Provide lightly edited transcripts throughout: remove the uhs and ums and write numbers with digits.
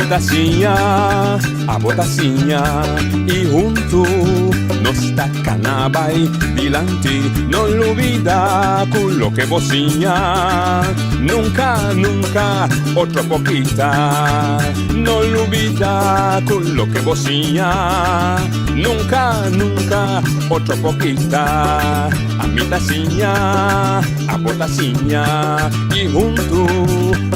ta siña, abo ta siña y huntu nos ta cana bay dilanti. No lubida cu loke bo siña nunca, nunca otro por kita. No lubida cu loke bo siña nunca, nunca otro por kita. Ami ta siña, abo ta siña y huntu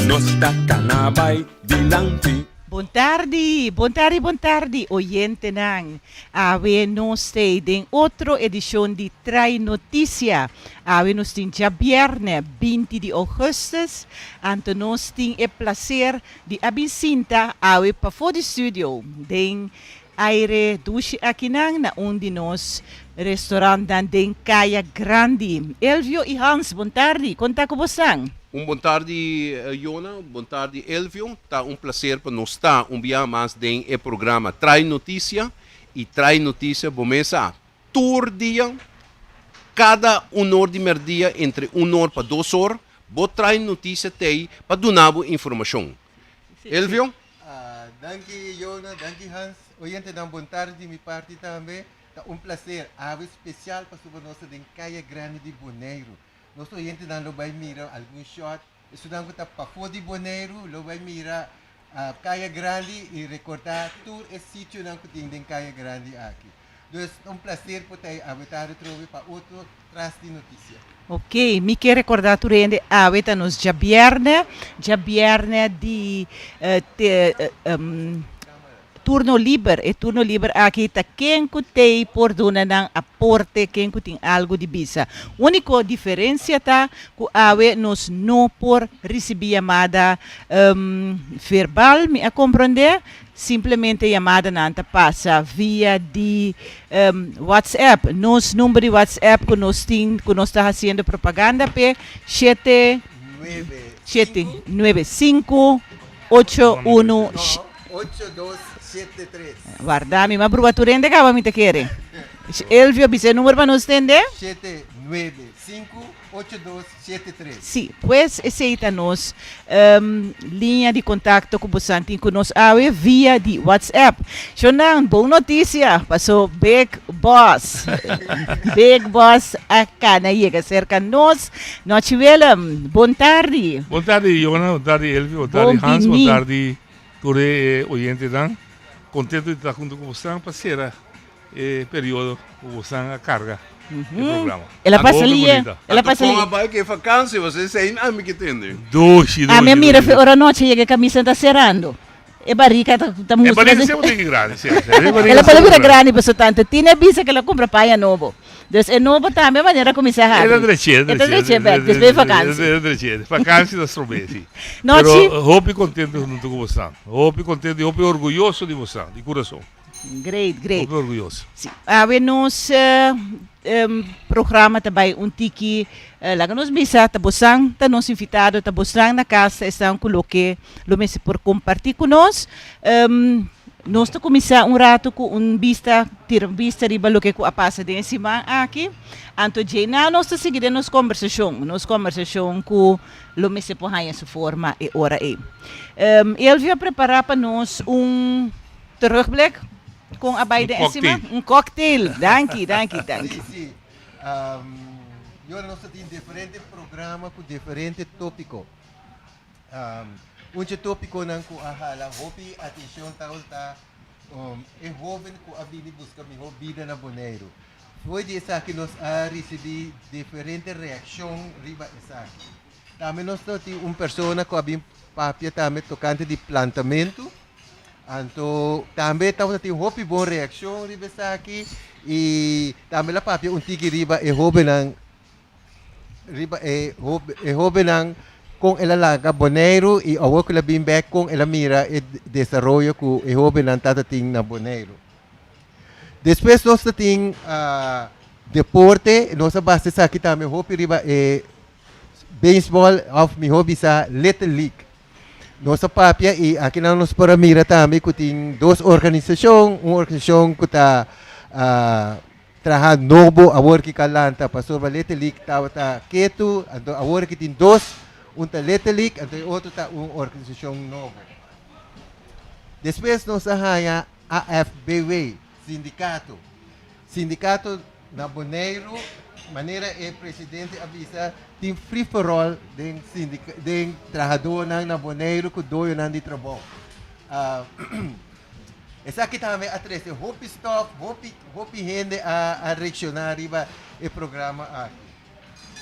nos ta cana bay dilanti. Bon tardi, bon tardi, bon tardi oyentenan. Awe nos t'ei den otro edishon di Trae Notisia. Awe nos tin djabièrnè 20 di ougùstùs, anto nos tin e plaser di a bin sinta awe pafó di studio den aire dushi akinan na un di nos restaurantnan den Kaya Grandi. Elvio i Hans, bon tardi, kon ta ku bosan? Un bon tardi Jona, bon tardi Elvio, ta un placer pa nos ta un bia mas den e programa Trae Noticia y Trae Noticia bo mes sa tur dia cada un or di merdia entre un or pa dos or bo trae noticia t'ey pa duna bo informacion. Elvio? Danki Jona, danki Hans, oyentenan bon tardi di mi parti tambe, ta un placer awe special pasobra nos ta den Kaya Grandi di Boneiru. Nos oyentenan lo bai mira algun shot. Esunnan ku ta pafó di Boneiru lo bai mira Kaya Grandi i rekordá tur e sitionan ku tin den Kaya Grandi aki. Dus ta un plaser por ta ei awe tardi atrobe pa otro Tras di Notisia. Ok, mi ke rekordá tur hende awe ta nos djabièrnè, djabièrnè di Turno liber, e turno liber aki ta ken ku tei por duna nan aporte, ken ku tin algu di bisa. Úniko diferensia ta ku awe nos no por risibí yamada verbal, mi a komprondé, simplemente yamadanan ta pasa via di WhatsApp. Nos number di WhatsApp ku nos tin, ku nos ta hasiendo propaganda p'e, shete, shete, nuebe, sinku, ocho, unu. Ocho dos shete tres. Warda mi ma bruba tur hende kaba mi ta kere. Elvio bisa e numero pa nos tende. 7958273. Si, pues esey ta nos liña di contacto cu bosan tin cu nos awe via di WhatsApp. Shonnan, bon noticia, paso Big Boss, Big Boss a cana yega cerca nos. Nochi Willem, bon tardi. Bon tardi Jona, bon tardi Elvio, bon tardi Hans, bon tardi Tur e oyentenan contento di ta hunto cu bosan pa cera e periodo cu bosan a carga e programa. El a pasa lie, el a pasa lie. Anto con a bay cu e vakantie, boso esey ami ke tende. Dushi, dushi, Ami a mira dushi. fe ora anochi yega e camisa ta cerando. E barica ta E mustra barica así. semper tin ki grandi, si, si. E barica El a pone semper bira grandi. grandi pasobra tanta Tina a bisa cu el a cumpra paña nobo. Dus e nobo tambe manera cuminsa E ta habri. drechi, e E ta ta drechi, drechi bek despues di vakantie. E ta drechi, vakantie ta strob'é, si. Nochi. Pero hopi contento hunto cu bosan. Hopi contento y hopi orguyoso di bosan, di curason. Great, great. Hopi orguyoso. Si, awe nos programa ta bay un tiki, laga nos bisa ta bosan ta nos invitado, ta bosan na cas ta esnan cu loke lo mester por comparti cu nos. Nos ta kuminsá un ratu ku un bista, tira un bista riba loke ku a pasa den e siman aki. Anto djeiná nos ta sigui den nos kombersashon, nos kombersashon ku lo mester por haña su forma e ora ei. Elvio a prepará pa nos un terugblik kon a bai Un den e siman. cocktail. Un cocktail. Danki, danki, danki. Sí, sí. Yora nos ta tin diferente programa ku diferente tópiko. Un dje tópikonan ku a hala hopi atenshon tabata e hóben ku a bini buska mihó bida na Boneiru. Fo'i di esaki nos a risibí diferente reakshon riba esaki. Tambe nos tabatin un persona ku a bin papia tambe tokante di plantamentu. Anto tambe tabata tin hopi bon reakshon riba esaki i tambe el a papia un tiki riba e hóbennan. Riba e e hobennan kon el a laga Boneiru i awor ku el a bin bek kon el a mira e desaroyo ku e hobennan tata tin na Boneiru. Despues nos ta tin deporte, nos a basa esaki tambe hopi riba e beisbòl òf mihó bisa Little League. Nos a papia i akinan nos por a mira tambe ku tin dos organisashon, un organisashon ku ta Traha nobo awor ki ka lanta pasobra Little League tabata ketu, anto awor ki tin dos, un ta Little League anto e otro ta un organisashon nobo. Despues nos a haña AFBW, sindikato. Sindikato na Boneiru, manera e presidente a bisa, tin free for all den den trahadónan na Boneiru ku doyonan di trabou. Esaki tambe a trese hopi stòf, hopi hopi hende a a reakshoná riba e programa aki.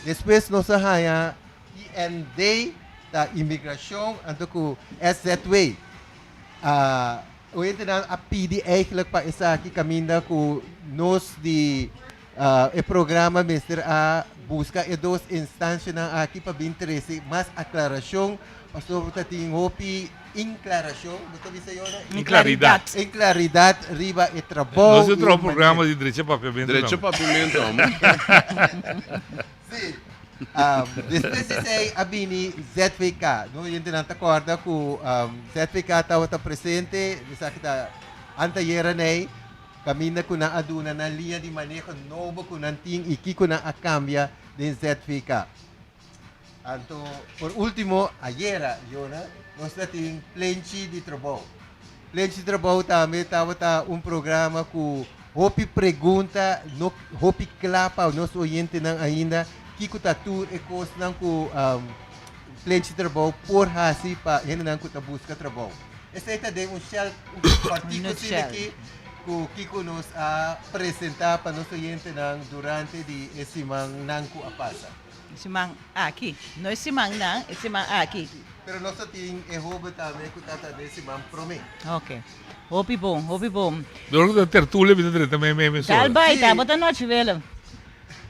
Despues nos a haña IND, ta imigrashon, anto ku SZW. Oyentenan a pidi eigenlijk pa esaki kaminda ku nos di e programa mester a buska e dos instanshanan aki pa bin trese mas aklarashon pasobra ta tin hopi inklarashon, bo ta bisa Yona? Inklaridat. Inklaridat riba e trabou. Nos a traha un programa di Drecha Papiamentu tambe. Drecha Papiamentu, amo. Sí. Despues di esei a bini ZVK. No yentenan ta kòrda ku ZVK tabata presente, esaki ta antayera nei, kaminda ku nan a duna nan liña di maneho nobo ku nan tin i kiko nan a kambia den ZVK. Anto por último ayera, Yona, nos ta tin Plenchi di Trabou. Plenchi di Trabou tambe tabata un programa ku Hopi pregunta no hopi kla pa nos oyentenan ainda, kiko ta tur e kosnan ku Plenchi Trabou por hasi pa hendenan ku ta buska trabou. Esei ta den un shell, un kòrtiku asina aki ku kiko nos a presentá pa nos oyentenan durante di e simannan ku a pasa. E siman aki. No e simannan, e siman aki. Pero nos ta tin e hoben tambe ku ta ta den siman promé. Oke. Hopi bon, hopi bon. Dor ku ta tertulia mi ta drenta mei mei mesora. Dal bai ta, bo ta nochi Willem.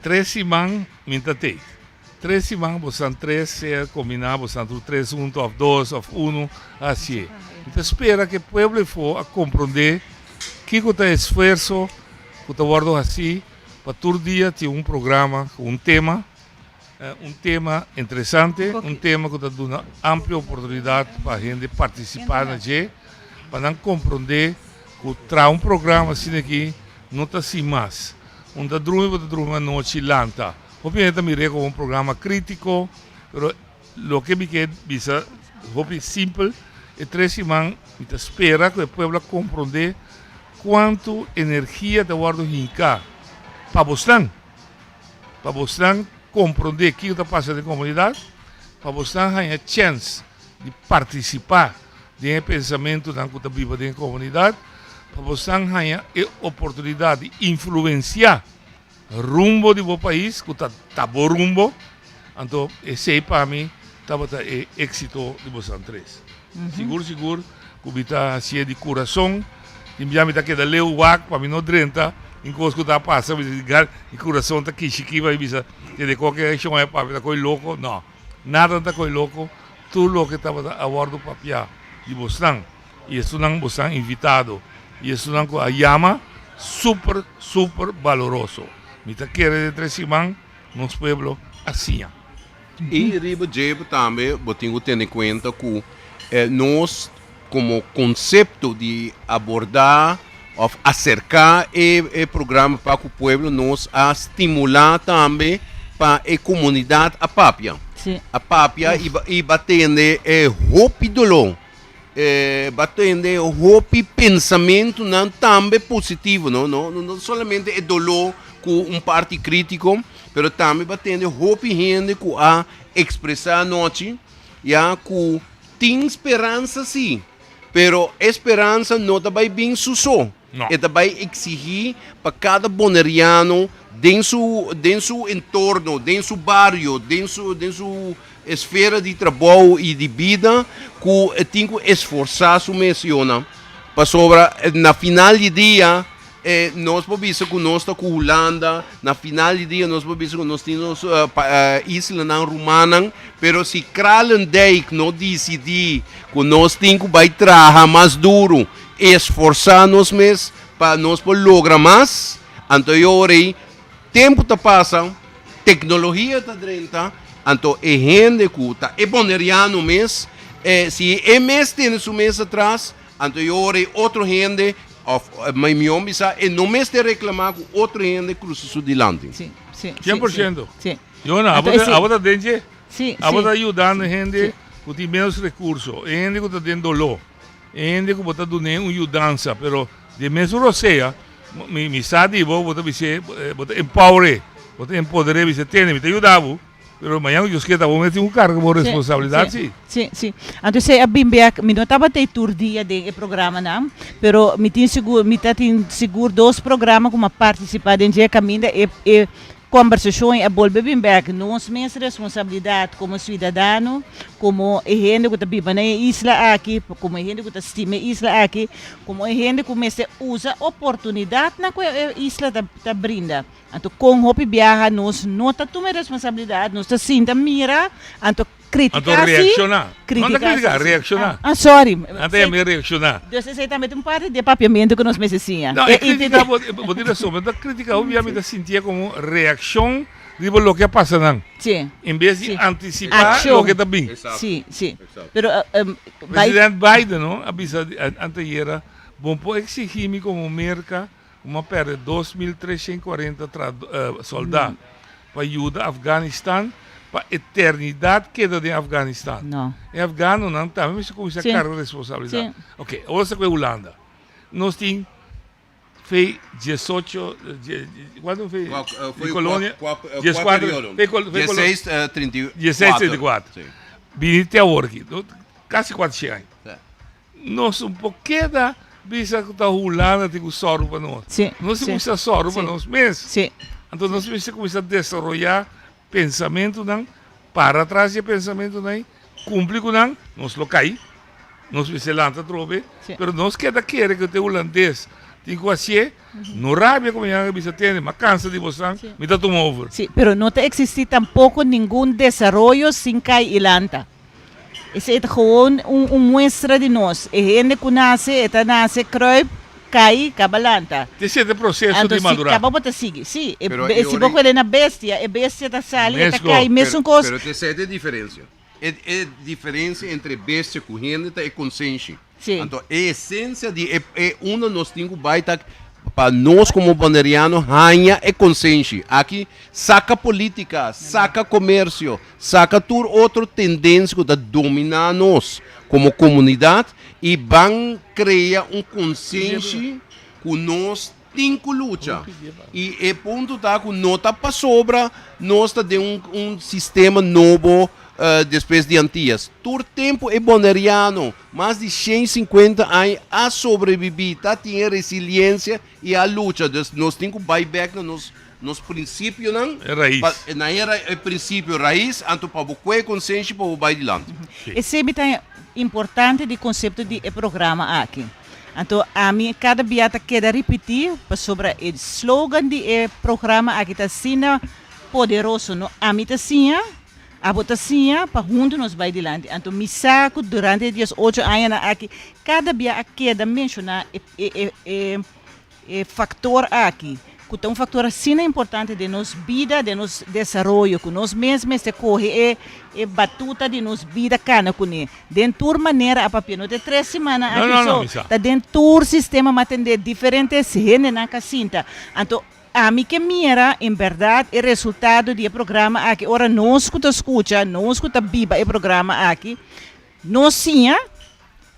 Tres siman mi ta tei. Tres siman bo san tres sea kombiná bo san tur tres huntu òf dos òf unu hasié. Mi ta spera ku e pueblo efo a komprondé kiko ta e esfuerso ku ta wòrdu hasí pa tur dia tin un programa ku un tema. Un tema interesante, un tema ku ta duna amplio oportunidat pa hende partisipá na dje, pa nan komprondé ku traha un programa asina aki no ta sin mas. Un ta drumi bo ta drumi anochi lanta. Hopi hende ta mir'é komo un programa krítiko, pero loke mi ke bisa hopi simpel, e tres siman mi ta spera ku e pueblo a komprondé kuantu energia ta wòrdu hinká pa bosnan. Pa bosnan komprondé kiko ta pasa den komunidat, pa bosnan haña chèns di partisipá den e pensamentunan ku ta biba den e komunidat, pa bosnan haña e oportunidat di influensiá rumbo di bo pais ku ta ta bo rumbo, anto esei pa mi tabata e éksito di bosnan tres. Sigur sigur ku mi ta hasié di kurason, tin bia mi ta keda leu wak pa mi no drenta in kos ku ta pasa, mi ta mi kurason ta kishiki pa mi bisa tende koke akshon a papia ta koi loko, no, nada no ta koi loko, tur loke tabata a wòrdu papia di bosnan i esunnan bosnan invitado i esunnan ku a yama super super baloroso, mi ta kere den tres siman nos pueblo a siña. I riba dje tambe bo tin ku tene kuenta ku nos komo konsepto di abordá òf aserká e programa pa ku pueblo nos a stimulá tambe pa e komunidat a papia. A papia i ba tende e hopi doló, ba tende hopi pensamentunan tambe positivo, no no solamente e doló ku un parti krítiko. Pero tambe bo a tende hopi hende ku a ekspresá anochi ya ku tin speransa sí, pero e speransa no ta bai bin su so. No. E ta bai eksigí pa kada boneriano den su den su entorno, den su bario, den su den su esfera di trabou i di bida ku e tin ku esforsá su mes, yona. Pasobra na final di dia E nos por bisa ku nos ta ku Hulanda, na final di dia nos por bisa ku nos tin nos islanan rumannan, pero si Kralendijk no disidí ku nos tin ku bai traha mas duru, esforsá nos mes pa nos por logra mas, anto e ora ei tempu ta pasa, teknologia ta drenta, anto e hende ku ta e boneriano mes, si e mes tene su mes atras, Anto e ora e otro hende, of mi mihó bisa, e no mester reclamá cu otro hende crusa su dilanti. Sí, sí, Cien por ciento. Sí. Yona, Anto abo ta, ese- abo ta den dje. Sí, Abo sí. ta yudando hende cu tin menos recurso, e hende cu ta den doló. E hende ku bo ta dun'é un yudansa, pero di e mesun rosea, mi mi sa di bo, bo ta bis'é, bo ta empower'é, bo ta empoder'é, bis'é, tene, mi ta yuda bo, pero mañan ku Dios kier ta bo mes tin ku karga bo responsabilidat si. Sí, sí. Anto esei a bin bek, mi no tabata ei tur dia den e programanan, pero mi tin sigur, mi ta tin sigur dos programa ku mi a partisipá den dje kaminda e e Kombersashon i a bolbe bin bek nos mes responsabilidat komo suidadano, komo e hende ku ta biba na e isla aki, komo e hende ku ta stima e isla aki, komo e hende ku mester usa oportunidatnan ku e isla ta ta brinda. Anto kon hopi biaha nos no ta tuma e responsabilidat, nos ta sinta mira, anto Anto Critica si, reacciona. No ta critica critica, si, si. reacciona. Ah, ah, sorry. Nan ta yama reacciona. Dus esei tambe ta un parti di e papiamentu ku nos mester siña. No, e critica, bo, bo tin rason, bo ta critica hopi bia mi ta sintié como reaccion riba loke a pasa nan. Si. En bes di Si. anticipa Accion. loke ta bin. Exacto. Si, si. Exacto. Pero, um, bai- President Biden, no, a bisa anteayera, bo por exigi mi como Merca ku a perde 2340 tra, uh, solda pa yuda Afganistan pa eternidat keda den Afganistan. No. E afganonan tambe mester kuminsá Sí. karga responsabilidat. Sí. Ok, awor sa ku e Hulanda. Nos tin fe 18, die, die, kuantu fe? Kua, eh, Di foi kolonia? Kua, kua, eh, Dies kua kuater, periodo? fe kol- fe kolo- 16, eh, 34. 1634. Sí. Bini te awor aki, no? Kasi 400 aña. Sí. Nos un por keda bisa ku ta Hulanda tin ku sòru pa nos. Sí, Nos tin sí. kuminsá sòru pa Sí. nos mes. Sí. Anto nos mester kuminsá desaroyá pensamentunan, para tras di e pensamentunan ei, kumpli ku nan, nos lo kai, nos mester lanta atrobe, Sí. pero nos keda kere ku te hulandes tin ku hasié, no rabia ku mañana a bisa tende, m'a kansa di bosnan, Sí. mi ta tuma over. Sí, pero no ta eksistí tampoko ningun desaroyo sin kai i lanta. Esei ta gewoon un un muestra di nos. E hende ku nase, e ta nase kruip, kai, kaba lanta. Te sete proseso Anto di si madurá. kaba bo ta sigui. Si, e Pero be- e si bo ori- kuele na bestia, e bestia ta sali, e ta Mesco. kai, mesun kos. Pero te sete diferencia. E, e diferencia entre bestia ku hende ta e konsenshi. Sí. Anto e esencia di e, e uno nos tin ku bai ta pa nos komo boneriano haña e konsenshi. Aki saka politika, saka komersio, saka tur otro tendensia ku ta dominá nos komo komunidat i ban krea un konsenshi ku nos tin ku lucha. I e punto ta ku no ta pasobra nos ta den un un sistema nobo despues di Antillas. Tur tempu e boneriano, mas di 150 aña, a sobrebibí, ta tin e resiliensia i a lucha. Dus nos tin ku bai bèk na nos nos prinsipionan. E rais. Pa, na e ra, e prinsipio rais, anto pa bo kue konsenshi pa bo bai dilanti. Esei mi ta importante di konsepto di e programa aki. Anto ami kada bia ta keda ripití pasobra e slogan di e programa aki ta asina poderoso, no ami ta siña, abo ta siña pa huntu nos bai dilanti. Anto mi sa ku durante e 18 añanan aki kada bia a keda menshoná e e e E faktor aki, ku ta un faktor asina importante den nos bida, den nos desaroyo, ku nos mes mester kohe e e batuta di nos bida kana kuné. Den tur manera a papia, no ta e tres simannan No, aki no, no, so, mi sa. ta den tur sistema m'a tende diferente hendenan ka sinta. Anto ami ke mira en bèrdat e resultado di e programa aki ora nos ku ta skucha, nos ku ta biba e programa aki, nos siña,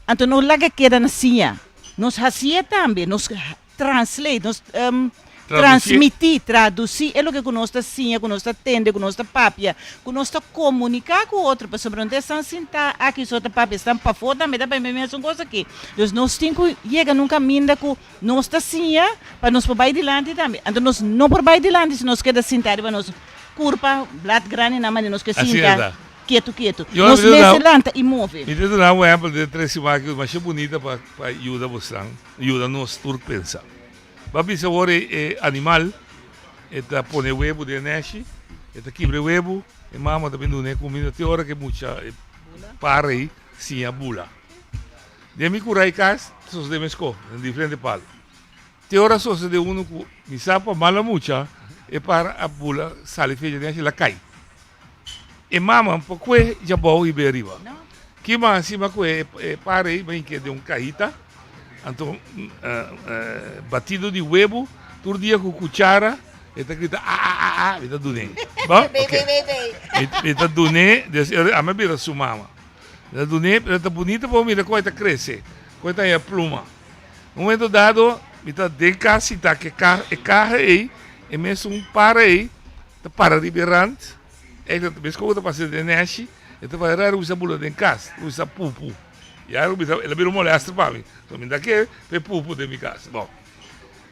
Anto no laga keda na siña. Nos hasié tambe, nos translate, nos transmití, tradusí e loke ku nos ta siña, ku nos ta tende, ku nos ta papia, ku nos ta komuniká ku otro, pasobra no ta esnan sintá aki so ta papia, esnan pafó tambe ta papia e mesun kos aki. Dus nos tin ku yega na un kaminda ku nos ta siña pa nos por bai dilanti tambe. Anto nos no por bai dilanti si nos keda sintá riba nos kurpa, blat grandi nan manera nos ke sinta. Ketu ketu. Yo Nos mi ta mester lanta i move. Mi ta duna un ehempel den tres siman aki masha bunita pa pa yuda bosnan, yuda nos tur pensa. Bo a bisa awor e e animal e ta pone webu den e neshi, e ta kibra e webu, e mama ta bin duna e kuminda te ora ku e mucha e para ei siña bula. Den mi kura i kas ta sosode meskos, den diferente palo. Te ora sosode unu ku mi sa pa mala mucha e para a bula sali fecha den neshi el a kai. E mama por kue djabou i be riba. Ki mas si m'a kue e par ei, m'a hink'é den un kahita, anto batido di webu, tur dia ku kuchara e ta grita a a a a, mi ta dun'é. Bo? Oke. Mi ta dun'é, des ami a bira su mama. Mi ta dun'é, pero ta bunita pa bo mira kon e ta krese. Ku e ta haña pluma. Un momento dado mi ta den kas sintá ku e kaha, e kaha ei, e mesun para ei ta para riba e rant, ei ta meskos ku ta pasa den nèshi, e ta para rei kuminsá bula den kas, kuminsá pupu. Ya el a bira un molèster pa mi, so mi ta ke pa e pupu den mi kas. Bon,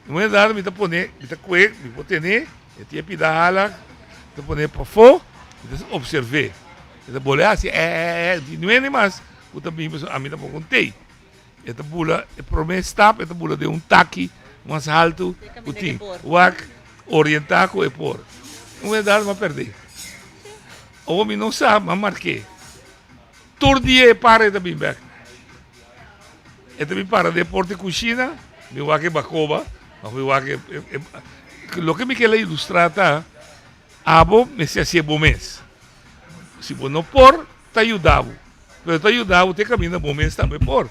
un momento dado mi ta pone, mi ta kue, mi por tene, e tin e pida hala, mi ta pone pafó, mi ta opserv'é. E ta bole hasi èèèè, no tin hende mas ku ta bin pasobra ami tampoko un tei. E ta bula e prome stap e ta bula den un taki mas haltu ku tin. Wak orientá ku e por. Un berdad m'a pèrdè. Awor mi no sa, m'a mark'é. Tur dia e para e ta bin bèk. E ta bin para den e porta di kushina, mi wak e bakoba, òf mi wak e loke mi kere ilustrá ta, abo mester hasié bo mes. Si bo no por, ta yuda bo. Pero ta yuda bo te kaminda bo mes tambe por.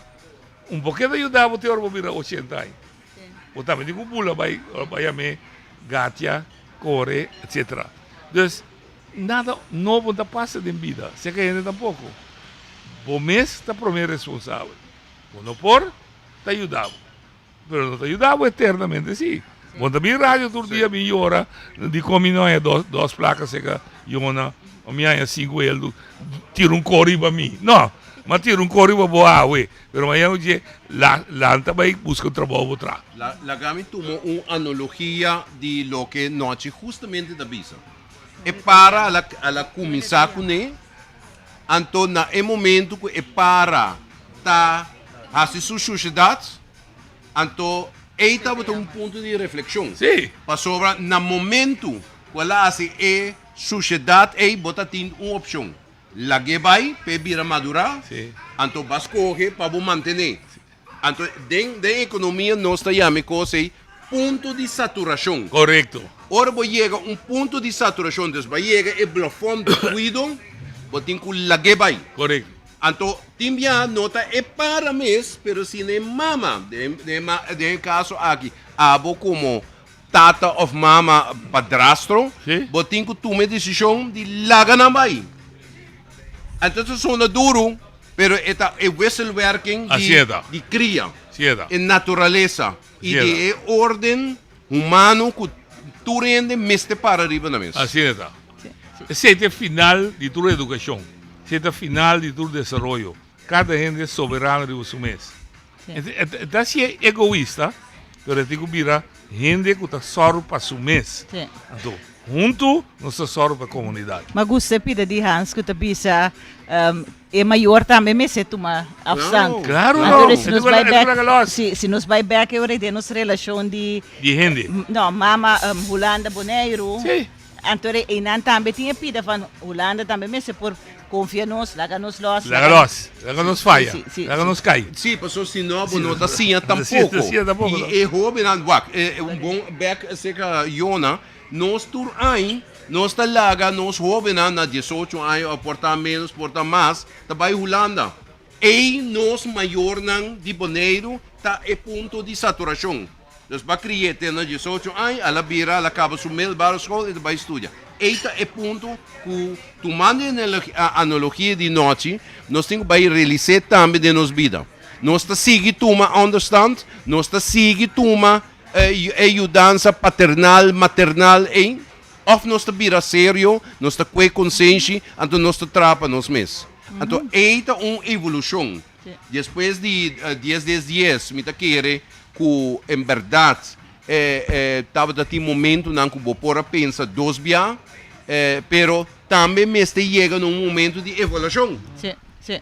Un por keda yuda bo te ora bo bira ochenta aña. Bo tambe tin ku bula bai bai yam'é gatia, kore, etsetera. Dus, nada nobo no ta pasa den bida, seka hende tampoko. Bo mes ta promé responsabel. Bo no por, ta yuda bo. Pero no ta yuda bo eternamente si. Bo ta bin radio tur dia bin yora dikon mi no haña dos dos plaka seka Yona o mi haña sinku eldu tira un kor riba mi. No, m'a tira un kor riba bo awe pero mañana dje lanta bai buska un trabou bo traha. Laga mi tuma un analogia di loke Nochi hustamente ta bisa. E para a la kuminsá kuné. Anto na e momento ku e para ta hasi su shushedat, anto ei tabata un punto di reflekshon. Sí. Pasobra na momento ku el a hasi e shushedat ei bo ta tin un opshon, lag'é bai p'e bira madurá, Sí. anto bo a skohe pa bo mantené. Anto den den ekonomia nos ta yama e kos ei punto di saturashon. Korekto. Ora bo yega un punto di saturashon, dus bo a yega e blafòn di kuido, bo tin ku lag'é bai. Korekto. Anto tin biaha no ta e para mes, pero sino e mama. Den den den e kaso aki, abo komo tata òf mama, padrastro, Sí. bo tin ku tuma e desishon di laga nan bai. Anto ta sona duru. Pero e ta e wisselwerking di, Así e ta. di kria, Así e ta. e naturalesa i Así e di ta. e orden humano ku tur hende mester para riba na mes. Así e ta. Esei ta e final di tur edukashon. Esei ta e final di tur desaroyo. Kada hende soberano riba su mes. E ta hasié egoista, pero e tin ku bira hende ku ta sòru pa su mes. Anto, huntu nos ta sòru pa e komunidat. Ma gusta e pida di Hans ku ta bisa e mayor tambe mester tuma afstand. Klaro no. Anto si nos bai bèk, si, si nos bai bèk e ora den nos relashon di. Di hende. No, mama Hulanda Boneiru. Sí. Anto einan tambe tin e pida van Hulanda tambe mester por konfia nos, laga nos lòs. Laga lòs, laga nos faya, laga nos kai. Sí, pasobra si no bo no ta siña tampoko. I e hóbennan, wak, un bon bèk serka Yona, nos tur aña nos ta laga nos hóbennan na diesocho aña òf por ta ménos, por ta mas, ta bai Hulanda. Ei nos mayornan di Boneiru ta e punto di saturashon. Nos ba kri'é te na diesocho aña, al a bira, al a kaba su middelbare school i ta bai studia. Ei ta e punto ku, tumando e analogia di nochi, nos tin ku bai realis'é tambe den nos bida. Nos ta sigui tuma onderstand, nos ta sigui tuma e yudansa paternal, maternal ei, òf nos ta bira serio, nos ta kue konsenshi, anto nos ta traha pa nos mes. Anto ei ta un evolushon. Despues di dies dies dies mi ta kere ku en bèrdat tabata tin momentunan ku bo por a pensa dos bia, pero tambe mester yega na un momento di evaluashon.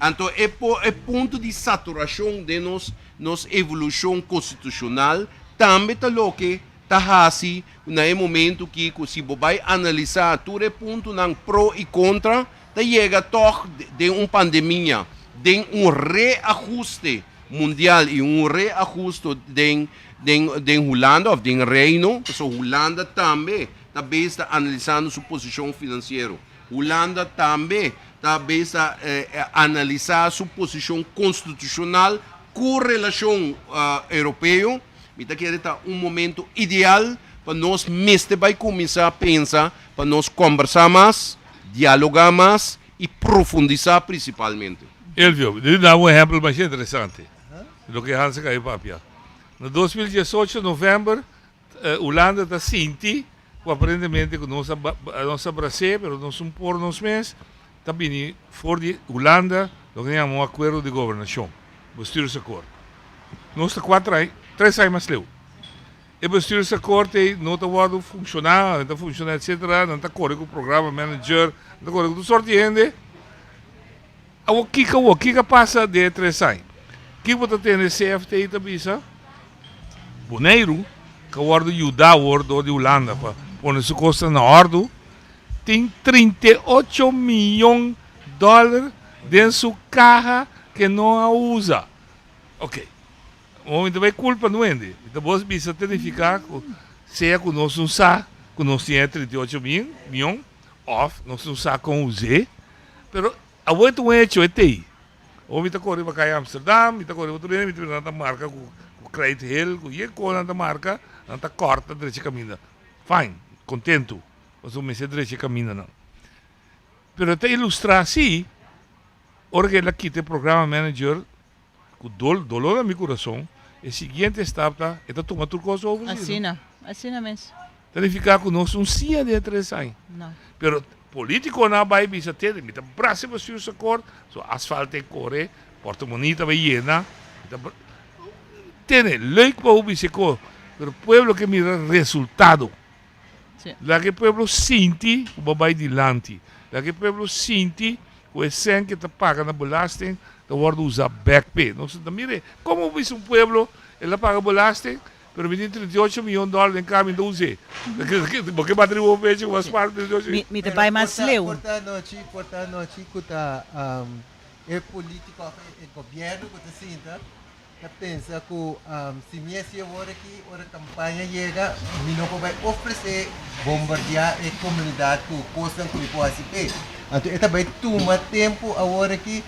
Anto e e punto di saturashon den nos nos evolushon konstitushonal tambe ta loke ta hasi na e momento ki ku si bo bai analisá tur e puntonan pro i kontra, ta yega tòg den un pandemia, den un reahuste mundial i un reahusto den den den Hulanda òf den Reino, pasobra Hulanda tambe ta bes ta analisando su posishon finansiero. Hulanda tambe ta bes ta analisá su posishon konstitushonal ku relashon europeo. Mi ta kere ta un momento ideal pa nos mester bai kuminsá pensa pa nos kòmbersá mas, dialogá mas i profundisá prinsipalmente. Elvio, mi ta duna bo un ehèmpel masha interesante. Loke Hans a kai papia. Na 2018 novèmber Hulanda ta sinti ku aparentemente ku nos a nos a bras'é pero nos un por nos mes ta bini for di Hulanda loke nan yama un akuerdo di gobernashon, bestuursakkoord. Nos ta kuater aña, tres aña mas leu. E bestuursakkoord ei no ta wòrdu funshoná, no ta funshoná etsetera, nan ta kore ku programa manager, nan ta kore ku tur sort di hende. Awor kiko awor? Kiko a pasa den e tres aña? Kiko bo ta tende CFT ta bisa? Boneiru ku a wòrdu yuda awor dor di Hulanda pa pone su kosnan na òrdu, tin 38 miyon dòler den su kaha ke no a usa. Oke, awor mi ta bai kulpa nuende. Mi ta bos bisa ta nifiká ku sea ku nos no sa ku nos tin e 38 miyon òf nos no sa kon us'é. Pero awor e ta un hecho, e t'ei. Awor mi ta kore pa kai Amsterdam, mi ta kore otro hende, mi ta mira nan ta marka ku ku krijt hel, ku ye kos nan ta marka, nan ta kòrta drecha kaminda. Fine, kontentu, pasobra mester drecha e kamindanan. Pero e ta ilustrá si, ora ku el a kita e programa manager, ku dol, dolor na mi kurason, e siguiente stap ta, e ta tuma tur kos over si, no? Asina, asina mes. Ta nifiká ku nos un sia den e tres aña. No. Pero politikonan a bai bisa tende, mi ta brasa e bestuursakkoord, so asfalt e kore, portomoní ta bai yena, mi ta bra-. Tende, leuk pa bo bisa e kos, pero pueblo ke mira resultado. Sí. Laga e pueblo sinti ku bo a bai dilanti. Laga e pueblo sinti ku e sèn ke ta paga na belasting ta wòrdu usá bèk p'e. Nos ta mira e, komo bo bisa un pueblo el a paga belasting, pero mi tin 38 miyon dòler den kami, mi ta us'é. Bo ke bati riba bo pecho ku bo a spar 38 Mi, mi ta bai mas leu. Por ta anochi, por ta anochi ku ta e polítiko òf e gobièrnu ku ta sinta Ta pensa ku si mi hasi awor aki, ora kampaña yega, mi no por bai ofresé bombardiá e komunidat ku kosnan ku mi por hasi p'e. Anto e ta bai tuma tempu awor aki,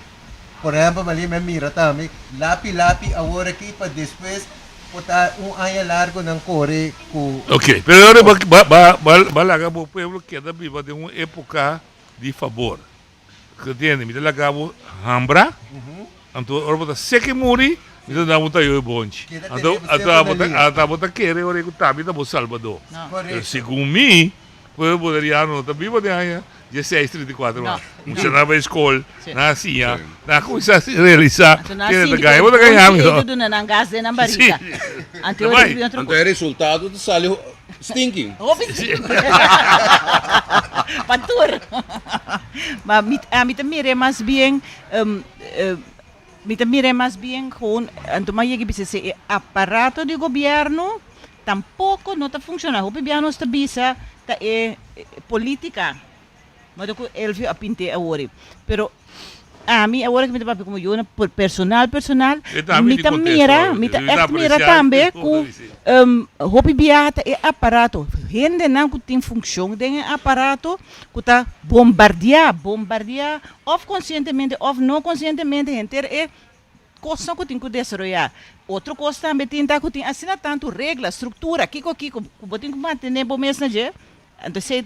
por ehèmpel manera mi a mira tambe, lapi lapi awor aki pa despues por ta un aña largu nan kore ku. Ok, pero ora bo ba ba laga bo pueblo keda biba den un époka di fabor. Entiende? Mi ta laga bo hambra, anto ora bo ta sek i muri, mi ta duna bo un tayo e bonchi. Anto, anto abo ta, anto abo ta kere ora ku ta mi ta bo salbadó. Pero segun mi, pueblo boneriano no ta biba den aña dieseis, 34 mas. Muchanan a bai skol, nan a siña, nan a kuminsá realisá kende ta gaña. Bo ta gaña mi no. Sí. Anto e resultado ta sali Stinky. Hopi stinky. Pa tur. Ma mi, ami ta mir'é mas bien, mi ta mir'é mas bien gewoon, anto mi a yega bisa si e aparato di gobierno tampoco no ta funciona. Hopi bia nos ta bisa ta e politica. Modo ku Elvio a pint'é awor. Pero ami awor ku mi ta papia komo yo na personal personal, mi ta mira, mi ta ègt mira tambe ku hopi biaha ta e aparato, hendenan ku tin funkshon den e aparato ku ta bombardiá, bombardiá òf konsientemente òf no konsientemente henter e kosnan ku tin ku desaroyá. Otro kos tambe tin ta ku tin asina tantu regla, struktura, kiko kiko ku bo tin ku mantené bo mes na dje. Anto esei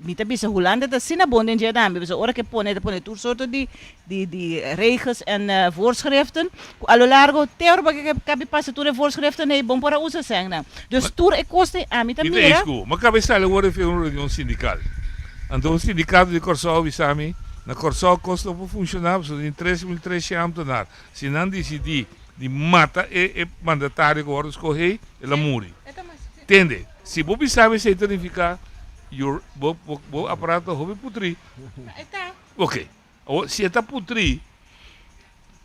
mi ta bisa Hulanda ta asina bon den dje tambe, pasobra ora ke pone ta pone tur sorto di di di regels en voorschriften ku a lo largo te ora bo ke kabi pasa tur e voorschriften ei bon por a usa eseinan. Dus tur e kos ei ami ta Mi ta mira. eens ku bo. Mi a kaba e sali awor e un reunion sindikal. Anto un sindikato di Kòrsou a bisa mi, na Kòrsou kos no por funshoná pasobra tin 3300 ámtenar. Si nan disidí di mata e e mandatario ku wòrdu skohé, el a muri. Tende, si bo bisa mi esei ta nifiká your bo bo bo aparato ta hopi putrí. Ok, awor si e ta putrí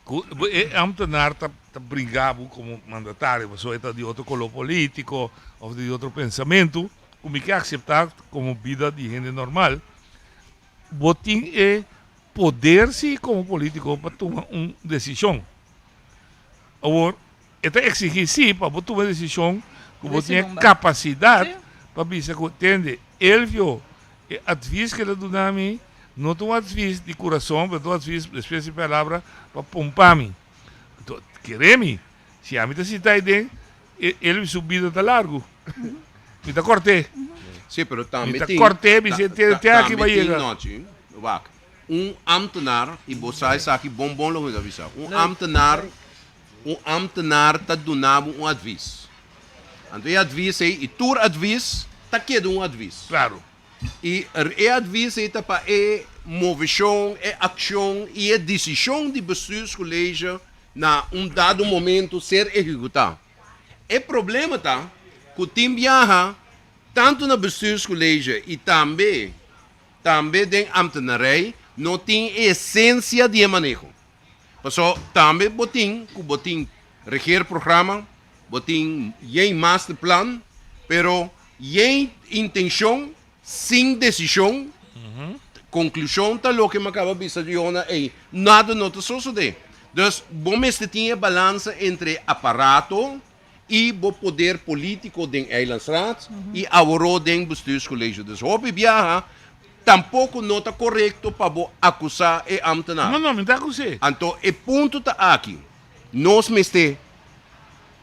ku e ámtenar ta ta bringa bo komo mandatario pasobra e ta di otro koló polítiko òf di otro pensamentu ku mi ke akseptá komo bida di hende normal, bo tin e poder si komo polítiko pa tuma un desishon. Awor, e ta exigí sí pa bo tuma e desishon ku bo tin e kapasidat pa bisa ku, tende, Elvio, e advis ku el a duna mi no ta un advis di kurason, pero ta un advis, despues di palabra, pa pompa mi. Anto, kere mi, si ami ta sinta ei den, Elvio su bida ta largu. Mi ta kòrt'é. Sí, pero tambe Mi ta tin, kòrt'é, mi si, te, te aki tambe bo a tin yega. nochi, wak, un ambtenaar, y bo sa esaki bon bon loke mi ta bisa, un ambtenaar. Un ambtenaar ta duna bo un advies. Anto e advies ei, i tur advies ta keda un advies. Claro. I e advies ei ta pa e moveshon, e akshon i e desishon di bestuurscollege na un dado momento ser ehekutá. E problema ta ku tin biaha tantu na bestuurscollege i tambe tambe den ambtenarij no tin e esensia di e maneho. Paso tambe bo tin ku bo tin regeerprogramma, bo tin yen masterplan, pero yen intenshon sin desishon, konklushon ta loke mi a kaba bisa Jona ey, nada no ta sosode. Dus bo mester tin e balansa entre aparato i bo poder polítiko den Eilandsraad i aworó den Bestuurscollege. Dus hopi biaha tampoko no ta korekto pa bo akusá e ambtenaar. No, no, mi ta akus'é. Anto e punto ta aki, nos mester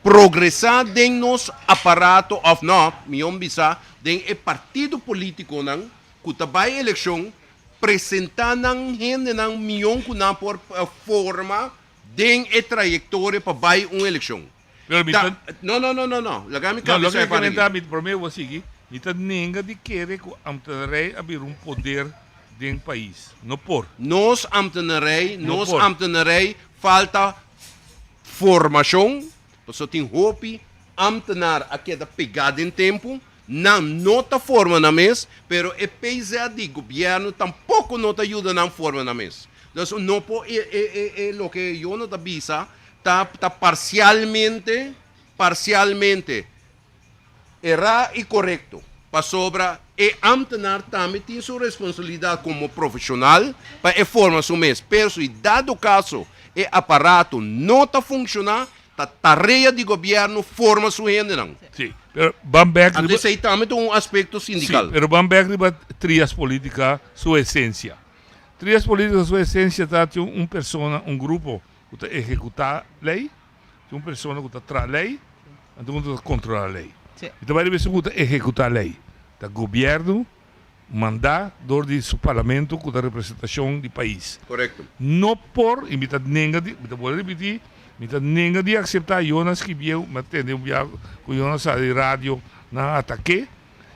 progresá den nos aparato òf no, mihó bisa, den e partido polítikonan ku ta bai elekshon, presentá nan hendenan mihó ku nan por forma den e trayektoria pa bai un elekshon. Pero mi Ta, ta. no, no, no, no, no. Laga mi No, kaba loke esei mi parti comenta, aki. mi prome bo sigui, mi ta nenga di kere ku ambtenarij a bira un poder den pais. No por. Nos ambtenarij, No nos por. ambtenarij falta formashon, pasobra tin hopi ambtenaar a keda pegá den tempu, nan no ta forma nan mes, pero e PZ di gobièrnu tampoko no ta yuda nan forma nan mes. Dus no por e e e e loke Jono ta bisa ta ta parsialmente parsialmente erá i korekto, pasobra e ámtenar tambe tin su responsabilidat komo profeshonal pa e forma su mes, pero si dado kaso e aparato no ta funshoná, ta tarea di gobièrnu forma su hendenan. Sí, pero ban bek Anto riba. esei tambe ta un aspekto Sí, sindikal. pero ban bek riba trias politica su esencia. Trias politica su esencia ta tin un persona, un grupo ku ta ehekutá lei, tin un persona ku ta traha lei, anto un ku ta kontrolá lei. I ta bai riba esun ku ta ehekutá lei. Ta gobièrnu mandá dor di su parlamento ku ta representashon di pais. Korekto. No por, i mi ta nenga di, mi ta bolbe ripití, mi ta nenga di akseptá Jonas Kibieu, mi a tende un bia ku Jonas sali di radio, nan a atak'é,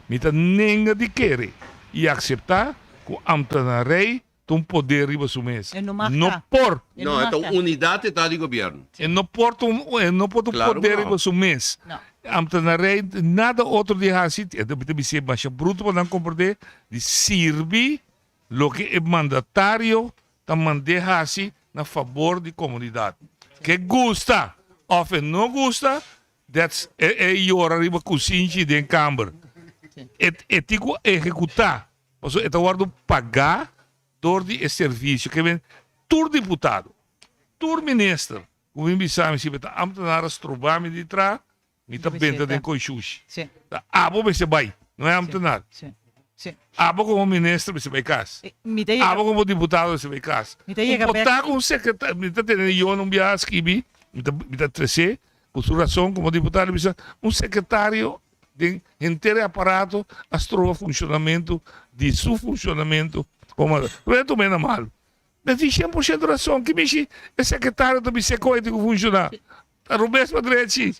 mi ta nenga di kere i akseptá ku ambtenarij ta un poder riba su mes. E no mag No ta. por. E no No, e mag ta ta. un unidat etal di gobièrnu. E no por ta un, e no por ta un Claro ku poder no. riba su mes. No. Ambtenarij nada otro di hasi, e ta bis'é masha bruto pa nan komprendé, di sirbi loke e mandatario ta mand'é hasi na fabor di komunidat. Ke gusta òf e no gusta, that's e e yora riba kusinchi den kamber. E e tin ku ehekutá. Pasobra e ta wòrdu pagá dor di e servisio. Ke men tur diputado, tur minister ku bin bisa mi si mi ta ámtenar a stroba mi di traha, mi ta benta den koi shushi. Ta abo mester bai, no e ámtenar. Abo komo minister mester bai kas. Abo komo diputado mester bai kas. Un por ta ku un sekretario, mi ta tene Yona un biaha a skibi, mi ta mi ta tres'é ku su rason komo diputado, mi bisa un sekretario Den henter e aparato a stroba funshonamentu di su funshonamentu komo Pero e tum'é na malu. Mes tin 100% rason. Ki mishi e sekretario ta bis'é kon e tin ku funshoná? Ta robes pa drechi.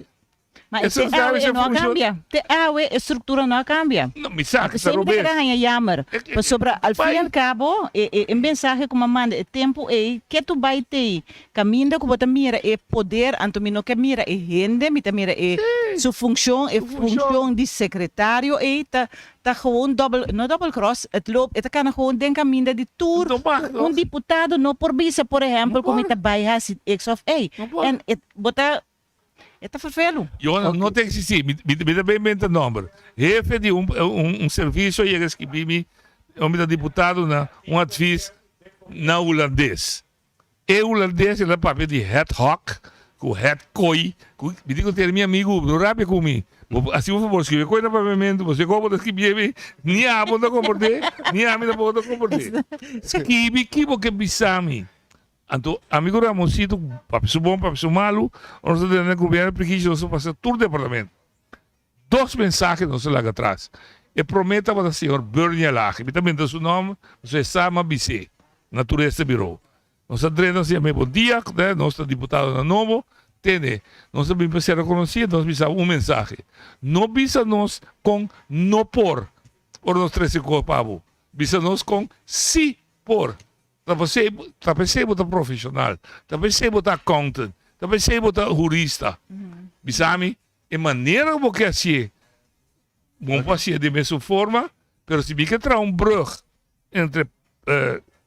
Ma E e te sekretario awe mester e no a funshoná. kambia. Te awe e struktura no a kambia. No, mi sa ku ta Semper ta robes. keda haña yamer. E e Pasobra al fin bai. i al kabo e e e mensahe ku mi a manda e tempu ei ke tu bai tei Kaminda ku bo ta mira e poder, anto mi no ke mira e hende, mi ta mira e su funcion, e funcion di secretario ei ta ta gewoon dobbel, no dobbel cross, het loopt, e ta kana gewoon den kaminda di tur, un diputado no por bisa por ehempel ku mi ta bai hasi x of y, en e bo ta, e ta fervelu. Yo no ta existi, mi mi ta bay benta nomber. Hefe di un un servicio a yega a skibi mi, mi ta diputado na un advies na Hulandes. E hulandes el a papia di het hok ku het koi ku mi tin ku tene mi amigu no rabia ku mi bo hasi un fabor skibi koi na papiamentu pasobra komo bo ta skibi mi ni abo ta komprende ni ami tampoco ta komprende skibi ki bo ke bisa mi anto amigu Ramonsito papia su bon papia su malu ora nos ta tene na gobierno prikichi nos a pasa tur departamento. Dos mensahe nos a laga atras. E promé tabata señor Bernie Alage. Mi ta menta su nòmber pasobra e sa mi a bis'é na tur este biró. Nos a drenta nos a yam'é bon dia, nos ta diputadonan nobo. Tende, nos a bin pa ser rekonosí, nos bisa un mensahe. No bisa nos kon no por ora nos trese kos pa bo. Bisa nos kon sí por. Ta p'esei, ta p'esei bo ta profeshonal, ta p'esei bo ta accountant, ta p'esei bo ta hurista. Bisa mi, e manera ku bo ke hasié, bo por hasié den mesun forma, pero si mi ke traha un brùg entre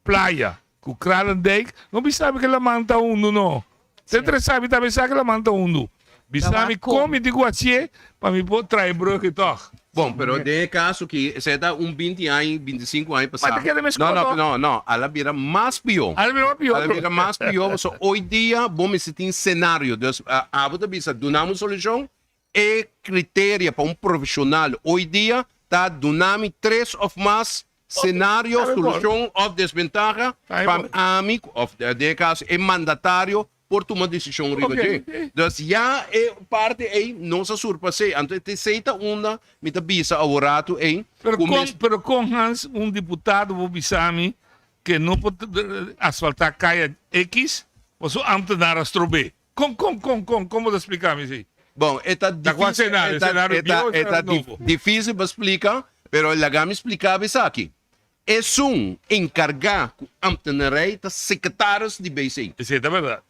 playa ku Kralendijk, no bisa mi ke laman ta hundu no. Te interesá mi tambe sa ke laman ta hundu. Bisa mi kon mi tin ku hasié pa mi por traha e brùg ei tòg. Bon, pero den e kaso ki esei ta un binti aña, bintisinku aña pasá. Ma ta keda meskos No, no, tòg. no, no, a la bira mas pió. A la bira mas pió. A la bira mas pió, pasobra hoy dia bo mester tin senario. Dus, abo ta bisa, duna mi un solushon, e criteria pa un profesional hoy dia ta duna mi tres of mas scenario, solucion of desventaha pa ami of den e caso e mandatario por tuma decision riba dje. Dus ya e parti ey nos a surpas'é. Anto esey ta unda mi ta bisa aworato ey Pero cu con, mes. pero con Hans un diputado por bisa mi que no por asfalta caya X pasobra su ambtenaar a strob'é? Kon, kon, kon, kon, kon bo ta splika mi esei? Bon, e ta Ta kua difísil, senario? e ta, Senario e ta, bieu o e ta senario nobo? difísil pa splika, pero laga mi splika bo esaki. Esun enkargá ku ambtenarai ta sekretaris di BC. Esei ta bèrdat.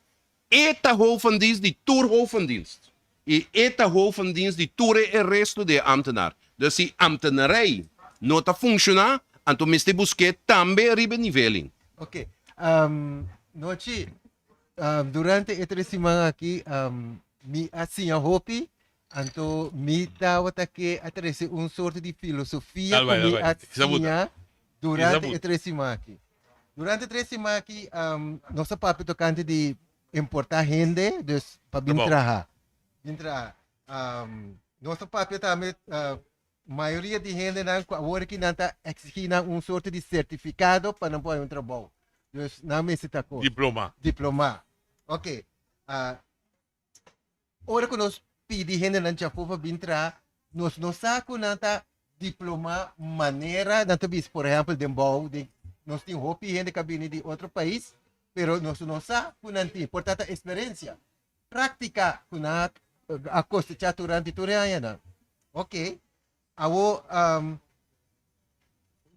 E ta hoofd van dienst di tur hoofd van dienst. I e ta hoofd van dienst di tur e resto di e ambtenaar. Dus si ambtenarai no ta funshoná, anto mester busk'é tambe riba e nivel ei. Oké. Nochi, Durante e tres siman aki mi a siña hopi, anto mi tabata ke a trese un sorto di filosofia ku mi a siña durante e tres siman aki. Durante e tres siman aki nos a papia tokante di importá hende, dus pa bin traha, bin traha. Nos a papia tambe Mayoria di hendenan ku awor aki nan ta eksigí nan un sorto di sertifikado pa nan por haña un trabou. Dus nan mester ta kos. Diploma. Diploma. Oké. Ora ku nos pidi hendenan djafó pa bin traha, nos no sa ku nan ta diplomá manera nan ta bisa, por ehèmpel den bou, den nos tin hopi hende ku a bini di otro pais, pero nos no sa ku nan tin. Por ta ta eksperensia. Práktika ku nan a kosechá durante tur e añanan. Oké, awor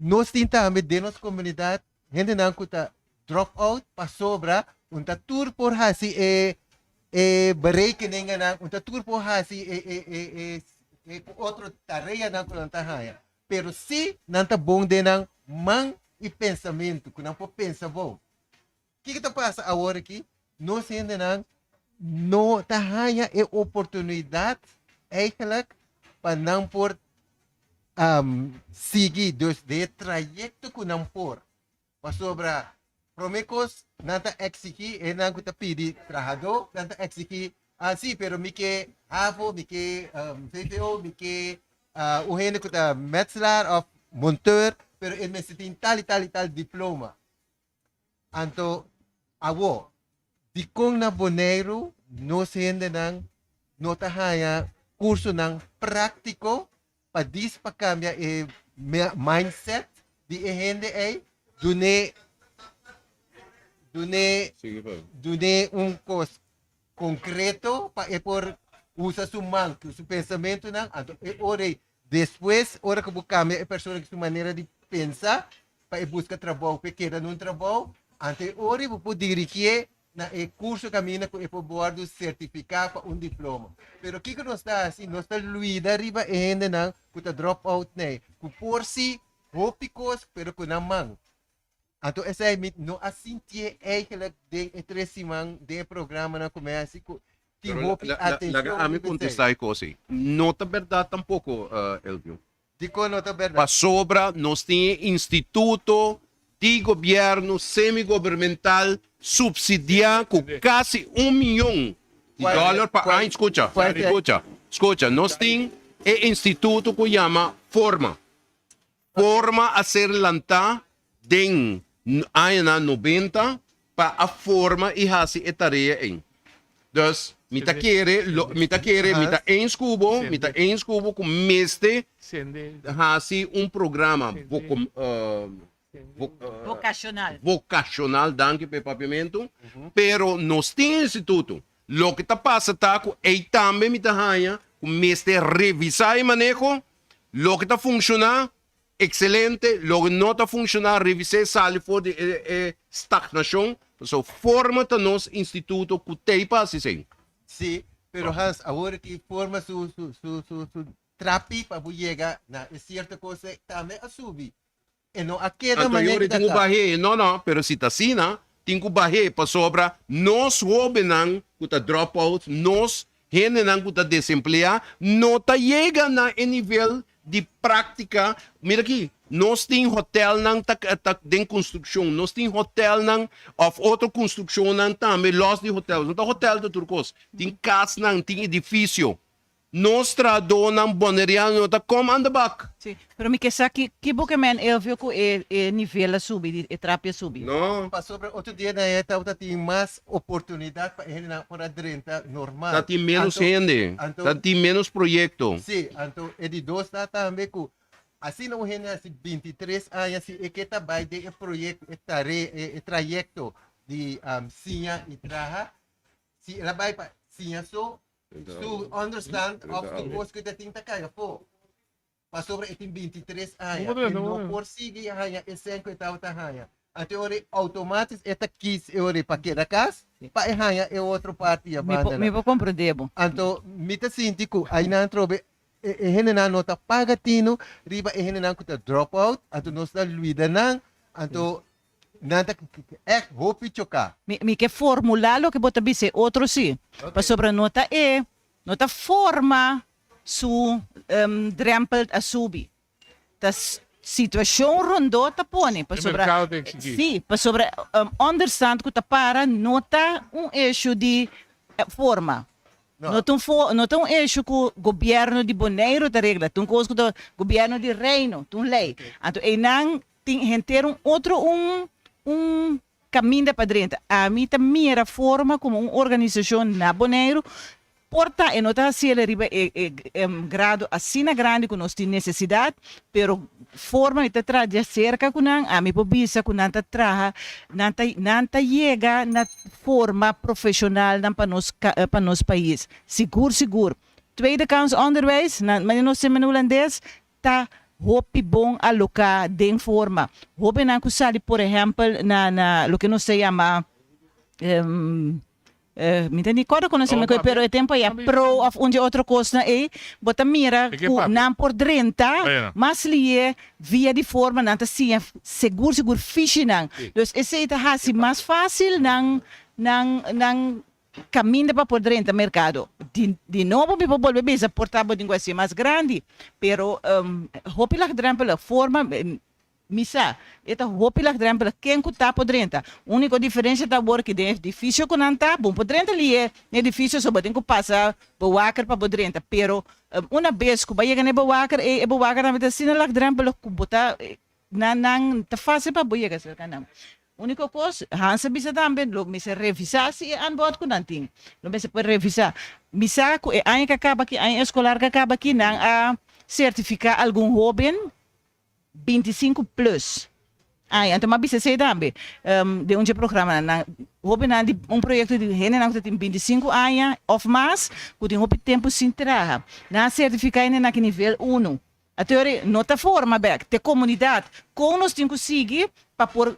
nos tin tambe den nos komunidat hendenan ku ta drop out pasobra un ta tur por hasi e e berekeningennan, un ta tur por hasi e e e e e otro tareanan ku nan ta haña. Pero sí nan ta bon den nan man i pensamentu, ku nan por pensa bon. Kiko ta pasa awor aki? Nos hendenan no ta haña e oportunidat eigenlijk pa nan por um, sigui dus de trayecto ku nan por. Pasobra promé kos nan ta eksigí e nan ku ta pidi trahadó, nan ta eksigí, ah sí, pero mi ke havo, mi ke um, VVO, mi ke uh, un hende ku ta metselaar of monteur, pero e mester tin tal i tal i tal diploma. Anto awo, dikon na Boneiru nos hendenan no ta haña kursonan práktiko pa dis pa kambia e mindset di e hende ei, dun'é dun'é dun'é un kos konkreto pa e por usa su man ku su pensamentunan, anto e ora ei despues ora ku bo kambia e persona ku su manera di pensa pa e buska trabou, pa e keda na un trabou, anto e ora bo por dirigié na e kurso kaminda ku e por wòrdu sertifiká pa un diploma. Pero kiko nos ta hasi? Nos ta luida riba e hendenan ku ta drop out nei, ku por si hopi kos pero ku nan man. Anto esei mi no a sintié eigenlijk den e tres siman den e programanan ku mi a hasi ku tin Pero hopi atenshon laga ami riba esei. kontestá e kos ei. No ta bèrdat tampoko, Elvio. Dikon no ta bèrdat? Pasobra nos tin e instituto di gobièrnu semi-gobermental supsidiá ku kasi un miyon di dòler pa aña. Skucha, skucha, skucha. Nos tin e instituto ku yama Forma. Forma a ser lantá den añanan nobenta pa a forma i hasi e tarea ei. Dus, mi ta kere, lo, mi ta kere, mi ta eens ku bo, mi ta eens ku bo ku mester hasi un programa voko, Vokashonal. vokashonal, danki pa e papiamentu, pero nos tin instituto. Loke ta pasa ta ku ei tambe mi ta haña ku mester revisá e maneho, loke ta funshoná ekselente, loke no ta funshoná revis'é sali for di e stagnashon, pasobra forma ta nos instituto ku t'ei pa hasi esei. Sí, pero Hans, awor ki forma su su su su su trapi pa bo yega na e sierto kos ei tambe a subi. E no a keda Anto manera yori ki ta tin ku ta. bah'é. No, no, pero si ta asina, tin ku bah'é pasobra nos hóbennan ku ta drop out, nos hendenan ku ta desempleá, no ta yega na e nivel di práktika. Mira aki, nos tin hotèlnan ta ta den konstrukshon, nos tin hotèlnan òf otro konstrukshonnan tambe lòs di hotèl. No ta hotèl ta tur kos. Tin kasnan, tin edifisio. Nos trahadónan boneriano no ta kom aan de bak. Sí, pero mi ke sa ki ki bo ke men Elvio ku e e nivel a subi di e trapi a subi. No. Pasobra otro dia nan e tabata tin mas oportunidat pa e hendenan por a drenta normal. Ta tin ménos Anto, hende, anto. ta tin ménos proyekto. Sí, anto e di dos ta tambe ku asina un hende hasi bintitres aña si e ke ta bai den e proyekto, e tarea, e trayekto di siña i traha, si el a bai pa siña so, Su understand of tur kos ku e ta tin ta kai afó. Pasobra e tin bintitres aña. E no por sigui haña e sèn ku e tabata haña. Anto e ora ei outomatis e ta kis e ora ei pa keda kas pa e haña e otro parti ya banda nan. Mi por komprendé bo. Anto mi ta sinti ku ainan atrobe e hendenan no ta paga tinu riba e hendenan ku ta drop out. Anto nos ta luida nan. Anto Nan ta echt hopi choká. Mi mi ke formulá loke bo ta bisa e otro sí. Pasobra no ta e no ta forma su drempel a subi. Ta situashon rondó ta pone. E Pasobra merkado ta eksigí. sí, pasobra onderstand ku ta para no ta un eshu di forma. No ta un fo no ta un eshu ku gobièrnu di Boneiru ta regla. Ta un kos ku ta gobièrnu di Reino, ta un lei. Anto einan Tin henter un otro un un caminda pa drenta. Ami ta mira forma como un organisacion na Boneiru por ta e no ta haciel riba e e grado asina grandi cu nos tin necesidad, pero forma mi ta traha djacerca cu nan, ami por bisa cu nan ta traha, nan ta nan ta yega na forma profesionalnan pa nos pa nos pais. Sigur sigur. Tweede kans onderwijs, nan manera nos sema na Hulandes, Ta hopi bon aloká den forma. Hóbennan ku sali por ehèmpel na na loke nos ta yama mi ta ni kòrda kon nos yama koe pero e tempu aya pro òf un di otro kosnan ei bo ta mira ku nan por drenta mas lié via di forma nan ta siña segur segur fishinan. Dus esei ta hasi mas fásil nan nan nan Caminda pa por drenta mercado. Di di nobo mi por bolbe bisa por ta bo tin cu haci mas grandi, pero hopi lagdrempelig forma mi sa e ta hopi lagdrempelig ken cu ta por drenta. Unico diferencia ta awor ki den edificio cu nan ta bo por drenta lier den edificio so bo tin cu pasa bewaker pa bo drenta, pero una bes cu bo a yega na e bewaker ey e bewaker tambe ta asina lagdrempelig cu bo ta nan nan ta facil pa bo yega cerca nan. Úniko kos, Hans a bisa tambe, lo mester revisá si e aanbod ku nan tin. Lo mester por revisá. Mi sa ku e aña ku a kaba aki, aña eskolar ku a kaba aki, nan a sertifiká algun hóben bintisinku plus aña. Anto mi a bisa esei tambe den un dje programanan. Nan hóbennan di un proyekto di hendenan ku ta tin bintisinku aña òf mas ku tin hopi tempu sin traha. Nan a sertifiká hendenan aki nivel unu. A teoria no ta forma bek te komunidat kon nos tin ku sigui pa por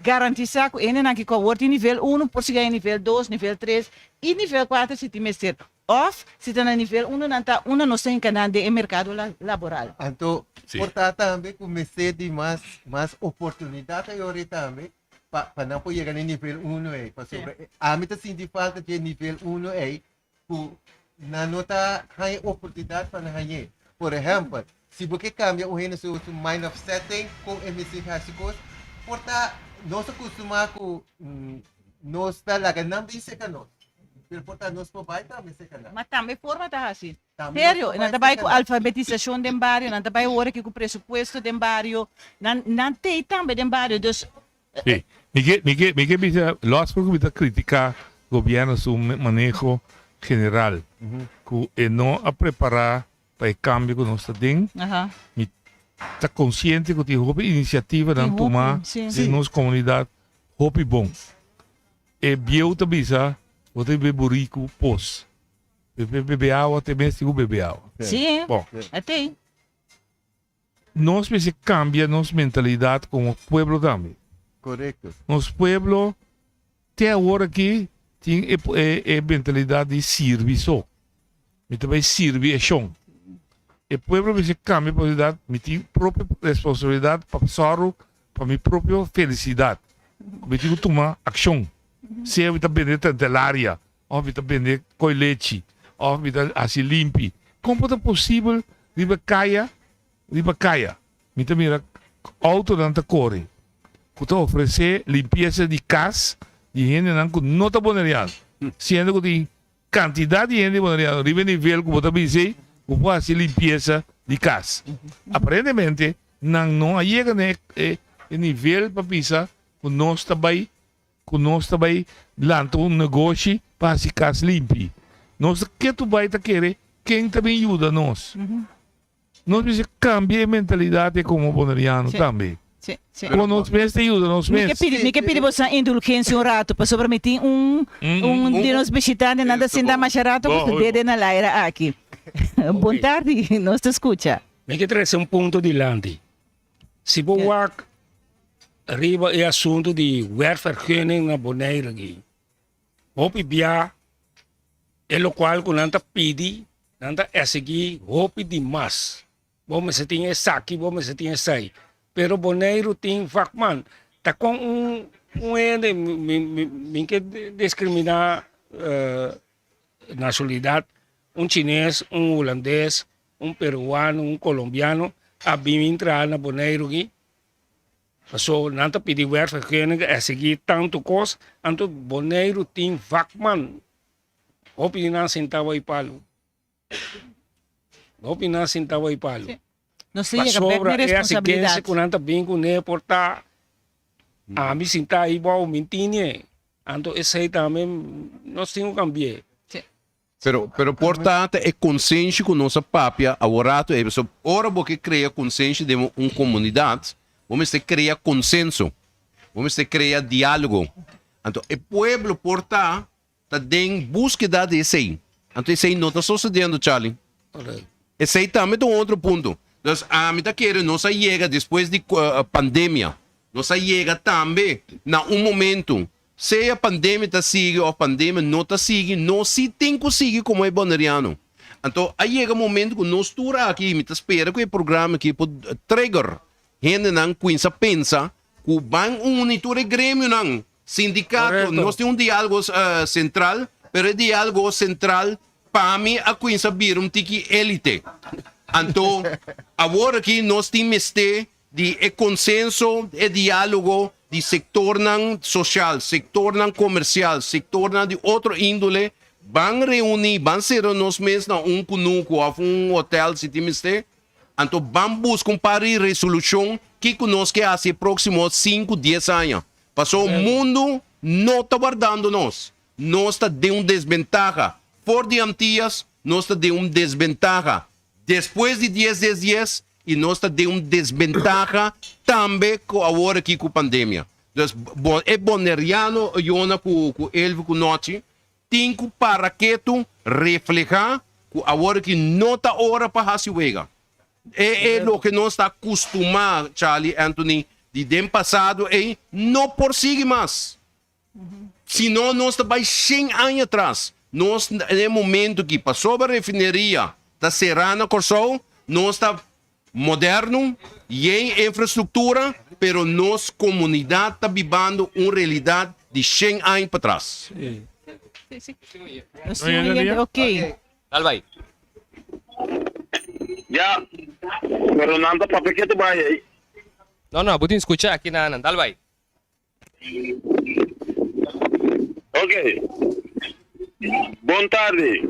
garantisá ku hendenan ki ku awor tin nivel unu por sigui haña nivel dos, nivel tres i nivel kuater si tin mester. Òf si ta na nivel unu nan ta unda nos ta hinka nan den e merkado laboral. Anto por ta tambe ku mester di mas mas oportunidat ayora tambe pa pa nan por yega na e nivel unu ei pasobra ami ta sinti falta dje nivel unu ei ku nan no ta haña oportunidat pa nan hañ'é. Por ehèmpel, si bo ke kambia un hende su su mind of setting kon e mester hasi kos, por ta nos a kustumá ku nos ta laga nan bin serka nos, pero por ta nos por bai tambe serka nan. Ma tambe forma ta hasi. Tambe nos Serio, por nan bai ta bai serka ku nan. alfabetisashon den bario, nan ta bai ora aki ku presupuesto den bario, nan nan t'ei tambe den bario, dus Sí. Mi ke, mi ke, mi ke bisa, los por ku mi ta kritiká gobièrnu su maneho general, ku e no a prepará pa e kambio ku nos ta den. Mi ta konsiente ku tin hopi inisiativanan Tin hopi, tumá sí. den nos komunidat hopi bon. E bieu ta bisa. Bo ta bebe buriku pos. Bebe bebe awa te mes tin ku bebe awa. Sí, Bon. a tei. Nos mester kambia nos mentalidat komo pueblo tambe. Korekto. Nos pueblo te awor aki tin e e e mentalidat di sirbi so. Mi ta bai sirbi e shon. E pueblo mester kambia posibilidat, mi tin propio responsabilidat pa sòru pa mi propio felisidat. Mi tin ku tuma akshon. Sea mi ta bende tentelaria òf mi ta bende koi lechi òf mi ta hasi limpi. Kon por ta posibel riba kaya, riba kaya mi ta mira outonan ta kore ku ta ofresé limpiesa di kas di hendenan ku no ta boneriano, siendo ku tin Kantidat di hende boneriano riba e nivel ku bo ta bisa ei ku por hasi limpiesa di kas. Aparentemente nan no a yega na e nivel pa bisa ku nos ta bai ku nos ta bai lanta un negoshi pa hasi kas limpi. Nos ta ketu bai ta kere ken ta bin yuda nos. Nos mester cambia e mentalidad e como Boneriano tambe. Sí, sí. Con nos mes ta yuda nos Mi ke mes. pidi, mi ke pidi boso indulgencia un rato, pasobra mi tin un, un di nos bishitantenan ta sinta masha rato cu su dede na laira aki. Bon tardi, nos ta scucha. Mi ke trece un punto dilanti. Si bo wak riba e asunto di werfvergunning na Bonaire aki, hopi bia e locual cu nan ta pidi, nan ta exigi hopi di mas. Bo mester tin esaki, bo mester tin esai. Pero Boneiru tin vakman. Ta con un un hende, mi mi mi ke discrimina nacionalidad, un chines, un hulandes, un peruano, un colombiano a bin traha na Boneiru aki. Paso nan ta pidi werfvergunning a exigi tantu kos, anto Boneiru tin vakman. Hopi di nan sinta wei palu. Hopi nan sinta wei palu. Nos ta yega bek Pasobra na e responsabilidat. exigencia ku nan ta bin kuné por ta ami sinta ahí bou mi tine. Anto esei tambe nos tin ku kambi'é. Pero, pero por ta ta e konsenshi ku nos a papia awor rato ei. Pasobra ora bo ke krea konsenshi den un komunidat, bo mester krea konsenso, bo mester krea diálogo. Anto e pueblo por ta ta den búskeda di esei. Anto esei no ta sosediendo, Charlie. Esei tambe ta un otro punto. Dus ami ta kere nos a yega despues di pandemia, nos a yega tambe na un momento Sea pandemia ta sigui of pandemia no ta sigui, nos si tin cu sigui como e Boneriano. Anto a yega momento cu nos tur aki, y mi ta spera cu e programa aki por trigger hendenan cuinsa pensa cu ban uni tur e gremionan, sindicato, nos tin un dialogo central, pero e dialogo central pa mi a cuinsa bira un tiki elite. Anto awor aki nos tin mester Di e konsenso, e diálogo di sektornan sosial, sektornan komersial, sektornan di otro índole, ban reuní, ban sera nos mes na un kunuku òf un hotèl si tin mester, anto ban buska un par di resolushon kiko nos ke hasi e próksimo sinku, dies aña. Pasobra mundu no ta wardando nos. Nos ta den un desbentaha. For di Antias nos ta den un desbentaha. Despues di dies dies dies y nos ta den un desbentaha tambe cu awor aki cu pandemia. Dus bo e boneriano Yona cu cu Elvi cu Nochi tin cu para ketu refleha cu awor aki no ta ora pa haci wega. E e loke nos ta acustuma Charlie Anthony di den pasado ey no por sigui mas. Si no nos ta bai shen aña atras. Nos na e momento aki pasobra refineria ta será na Kòrsou, nos ta moderno, yen infrastruktura, pero nos komunidat ta bibando un realidat di shen aña patras. Nos tin un oyente, ok. Dal bai. Ya, pero nan ta papia ke ta bai ei. No, no, bo tin skucha aki nan, dal bai. Ok. Bon tardi.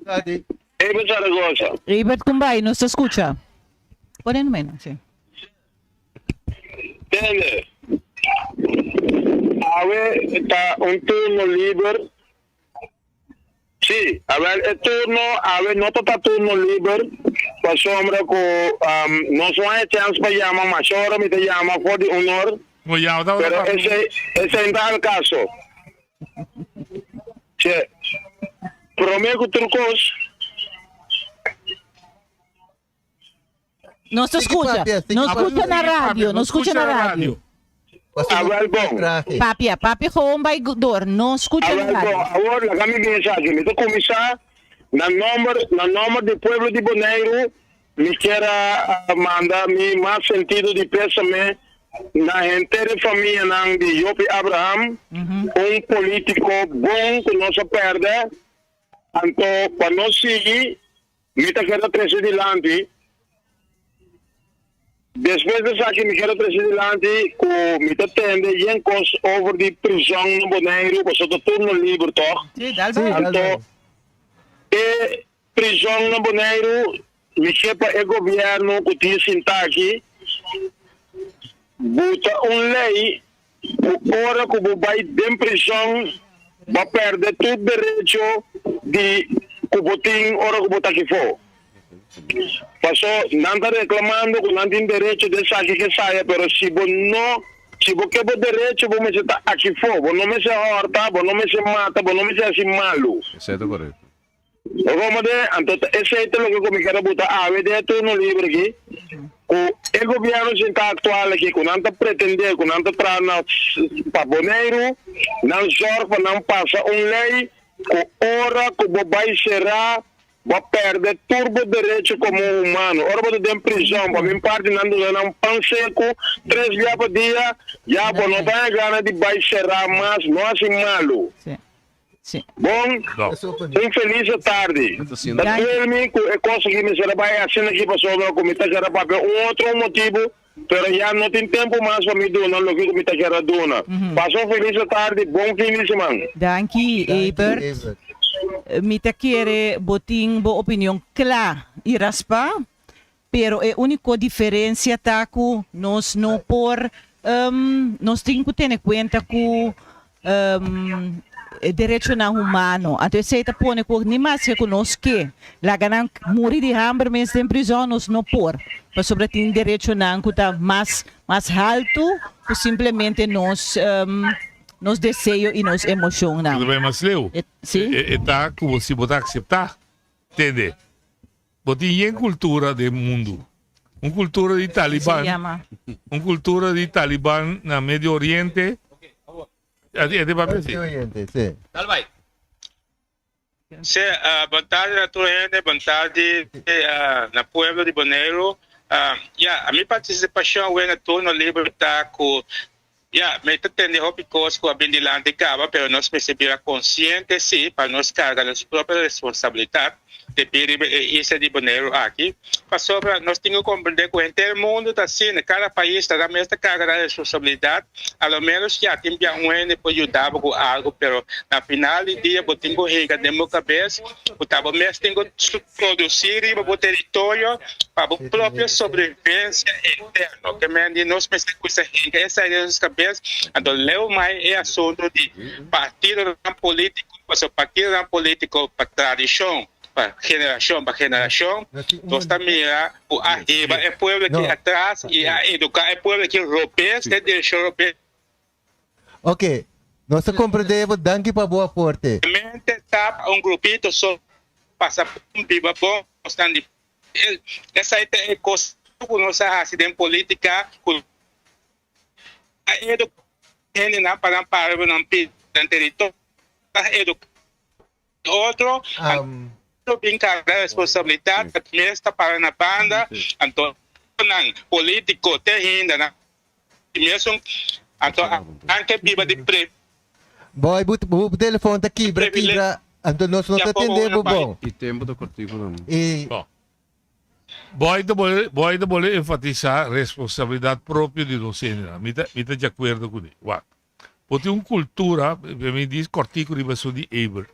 Tardi. Ebert Zaragoza. Ebert Kumbay, nos ta skucha. Pone numero, si. Tende. Awe ta un turno liber. Sí, awel e turno awe no ta ta turno liber pasobra ku nos no haña chèns pa yama masha ora mi ta yama for di un or Bo yama tabata pero pa esei esei no ta al kaso. Che, promé ku tur kos. Nos ta Sigui skucha. papia, sigui No papia. skucha na radio, no skucha na radio. Pasobra Ah, wel bon. trahe. Papia, papia gewoon bai door. No skucha Ah, na wel bon. radio. Awor laga mi bin esaki. Mi ta kuminsá na nòmber, na nòmber di pueblo di Boneiru, mi kier a manda mi mas sentido di pésame na henter e famianan di Jopie Abraham, un polítiko bon ku nos a pèrdè. Anto pa nos sigui, mi ta keda trese dilanti. Despues di esaki mi keda trese dilanti ku mi ta tende yen kos over di prizòn na Boneiru, pasobra ta turno liber tòg. Sí, dal bai. Anto e prizòn na Boneiru, mi ke pa e gobièrnu ku tin sinta aki buta un lei Ku ora ku bo bai den prison bo a pèrdè tur derecho di ku bo tin ora ku bo ta akifó. Paso nan ta reklamando ku nan tin derecho di esaki ke esaya pero si bo no si bo ke bo derecho bo mester ta akifó, bo no mester hòrta, bo no mester mata, bo no mester hasi malu. Esei ta korekto. Roma de, anto ta esei ta loke ku mi ker a buta awe den e turno libre aki, ku e gobièrnu sintá aktual aki, ku nan ta pretendé ku nan ta traha na pa Boneiru, nan zòrg pa nan pasa un lei ku ora ku bo bai será, bo a pèrdè tur bo derecho komo humano. Ora bo ta den prizòn, pa min parti nan duna nan pan seku tres bia pa dia, ya bo no ta haña gana di bai será mas, no hasi malu. Sí. Bon, No. un felis tardi. Ta duel mi ku e kos aki mester a bai asina aki pasobra ku mi ta kere papia un otro motibu, pero ya no tin tempu mas pa mi duna loke ku mi ta kere duna. Pasa un felis tardi, bon fin di siman. Danki, Ebert. Mi ta kere bo tin bo opinion kla i raspá, pero e úniko diferensia ta ku nos no por, nos tin ku tene kuenta ku e derechonan humano. Anto esei ta pone ku ni maske ku nos ke laga nan muri di hamber mes den prizòn, nos no por, pasobra tin derechonan ku ta mas mas haltu ku simplemente nos nos deseo i nos emoshonnan. Pero bai mas leu. Si. E ta ku bo si bo ta akseptá. Tende. Bo tin yen kultura den mundu. Un kultura di Taliban, un kultura di Taliban na Medio Oriente. E te papia si. Medio Oriente, si. Dal bai. Sí, bon tardi na tur hende, bon tardi na pueblo di Boneiru. Ya, mi partisipashon awe na Turno Liber ta ku Ya, mi ta tende hopi kos ku a bin dilanti kaba, pero nos mester bira konsiente sí pa nos karga nos propio responsabilitat debí riba e isla di Boneiru aki, pasobra nos tin ku komprendé ku henter mundu ta asina, kada pais ta nan mes ta karga nan responsabilidat, a lo ménos ya tin bia un hende por yuda bo ku algu, pero na final di dia bo tin ku hinka den bo kabes ku ta bo mes tin ku produsí riba bo teritorio pa bo propio sobrevivencia interno. Ke men di nos mester cuminsa hinca esai den nos cabes, anto leu mai e asunto di partidonan politico, pasobra partidonan politico pa tradicion, pa generacion pa generacion, nos ta mira cu a hiba e pueblo aki atras y a educa e pueblo aki robes, den direccion robes. Ok, nos ta comprende bo, danki pa bo aporte. Mente ta pa un grupito so pasa bon biba bon nos nan di esai ta e cos cu nos a haci den politica cu a educa hendenan pa nan para riba nan pia nan teritorio ta educa otro anto bin carga responsabilidad mes ta para na banda anto nan politico te hinda nan Mesun anto nan ke biba di pre. Boy bo bo telefon ta kibra kibra anto nos no ta tende bo bon. E tempo ta kortico nan. E. Bon. Boy ta bole boy ta bole enfatisa responsabilidad propio di nos hendenan. Mi ta mi ta di acuerdo cune. Wak. Bo tin un cultura, mi di kortico riba esun di Eber,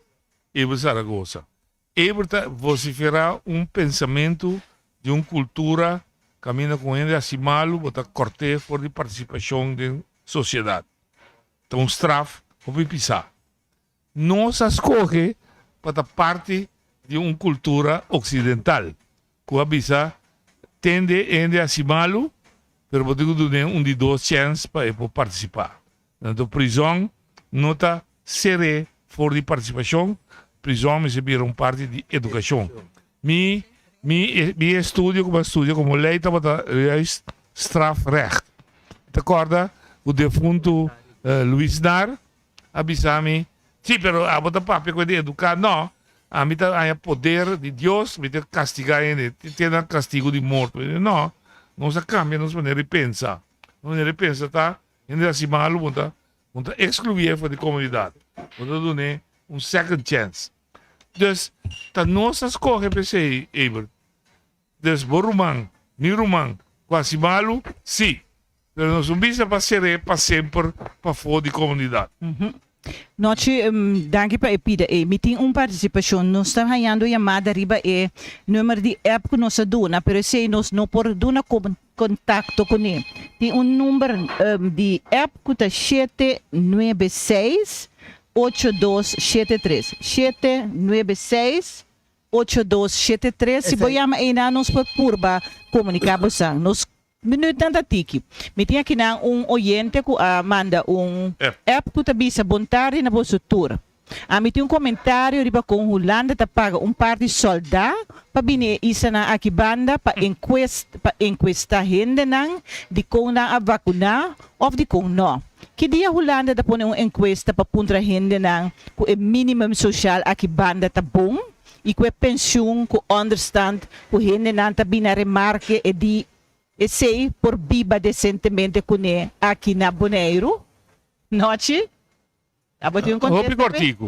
Eber Zaragoza. Eber ta vociferá un pensamentu di un cultura caminda cu un hende haci malu bo ta cort'é for di participacion den sociedad. Ta un straf hopi pisá. Nos a scoge pa ta parti di un cultura occidental cu a bisa tende hende haci malu pero bo tin cu dun'é un di dos chens pa e por participá. Anto prizon no ta ser'é. For di partisipashon, prizòn mester bira un parti di edukashon. Mi mi mi estudio ku mi a studia komo lei tabata juist strafrecht. Mi ta kòrda ku defuntu Luis Naar a bisa mi, Si, pero abo ta papia ku e di eduká. No, ami ta haña poder di Dios, mi ta kastigá hende, te na kastigu di morto. Mi di, No, nos a kambia nos manera di pensa. Nos manera di pensa ta, hende hasi malu, bo ta Bo ta excluye for di comunidad. Bo ta dun'e un second chance. Dus, ta nos a scoge p'esey, Ebert. Dus, bo ruman, mi ruman, cu haci malu, si. Pero nos no bisa pa cer'e pa semper pafó di comunidad. Nochi, danki pa e pida ei. Mi tin un participacion. Nos ta hañando yamada riba e number di app cu nos a duna, pero esey nos no por duna Kontakto kuné. Tin un number di app ku ta 796 8273. 796 8273. Si bo yama einan nos por purba komuniká bosan. Nos minütnan ta tiki. Mi tin akinan un oyente ku a manda un app ku ta bisa bon tardi na boso tur. Ami tin un komentario riba kon Hulanda ta paga un par di sòldá pa bini e islanan aki banda pa enkuest pa enkuestá hendenan di kon nan a vakuná òf di kon nò. Ki dia Hulanda ta pone un enkuesta pa puntra hendenan ku e minimum soshal aki banda ta bon i ku e penshun ku ònderstand ku hendenan ta bini a remarke e di esei por biba desentemente kuné aki na Boneiru? Nochi. Abo tin un Hopi contesta p'e? kortiku.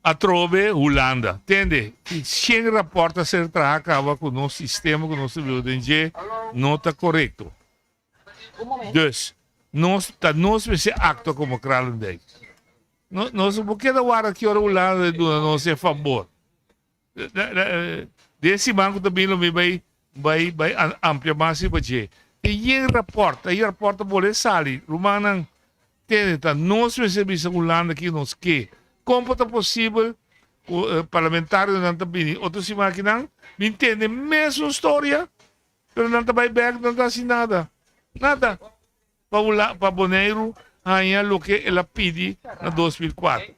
Atrobe Hulanda. Tende, tin shen rapòrt a ser traha kaba ku nos sistema ku nos ta biba den dje no ta korekto. Dus, nos ta nos mester aktua komo Kralendijk. No, nos no por keda warda ki ora Hulanda ta duna nos e fabor. Den siman ku ta bin lo mi bai bai bai amplia mas riba dje. Tin yen rapòrt, e rapòrt ta bole sali. Rumannan, tende ta nos mester bisa Hulanda ki nos ke. Kon por ta posibel ku parlamentarionan ta bini otro siman akinan bin tende mesun storia, pero nan ta bai bèk nan ta hasi nada. Nada. Pa Hula pa Boneiru haña loke el a pidi na 2004.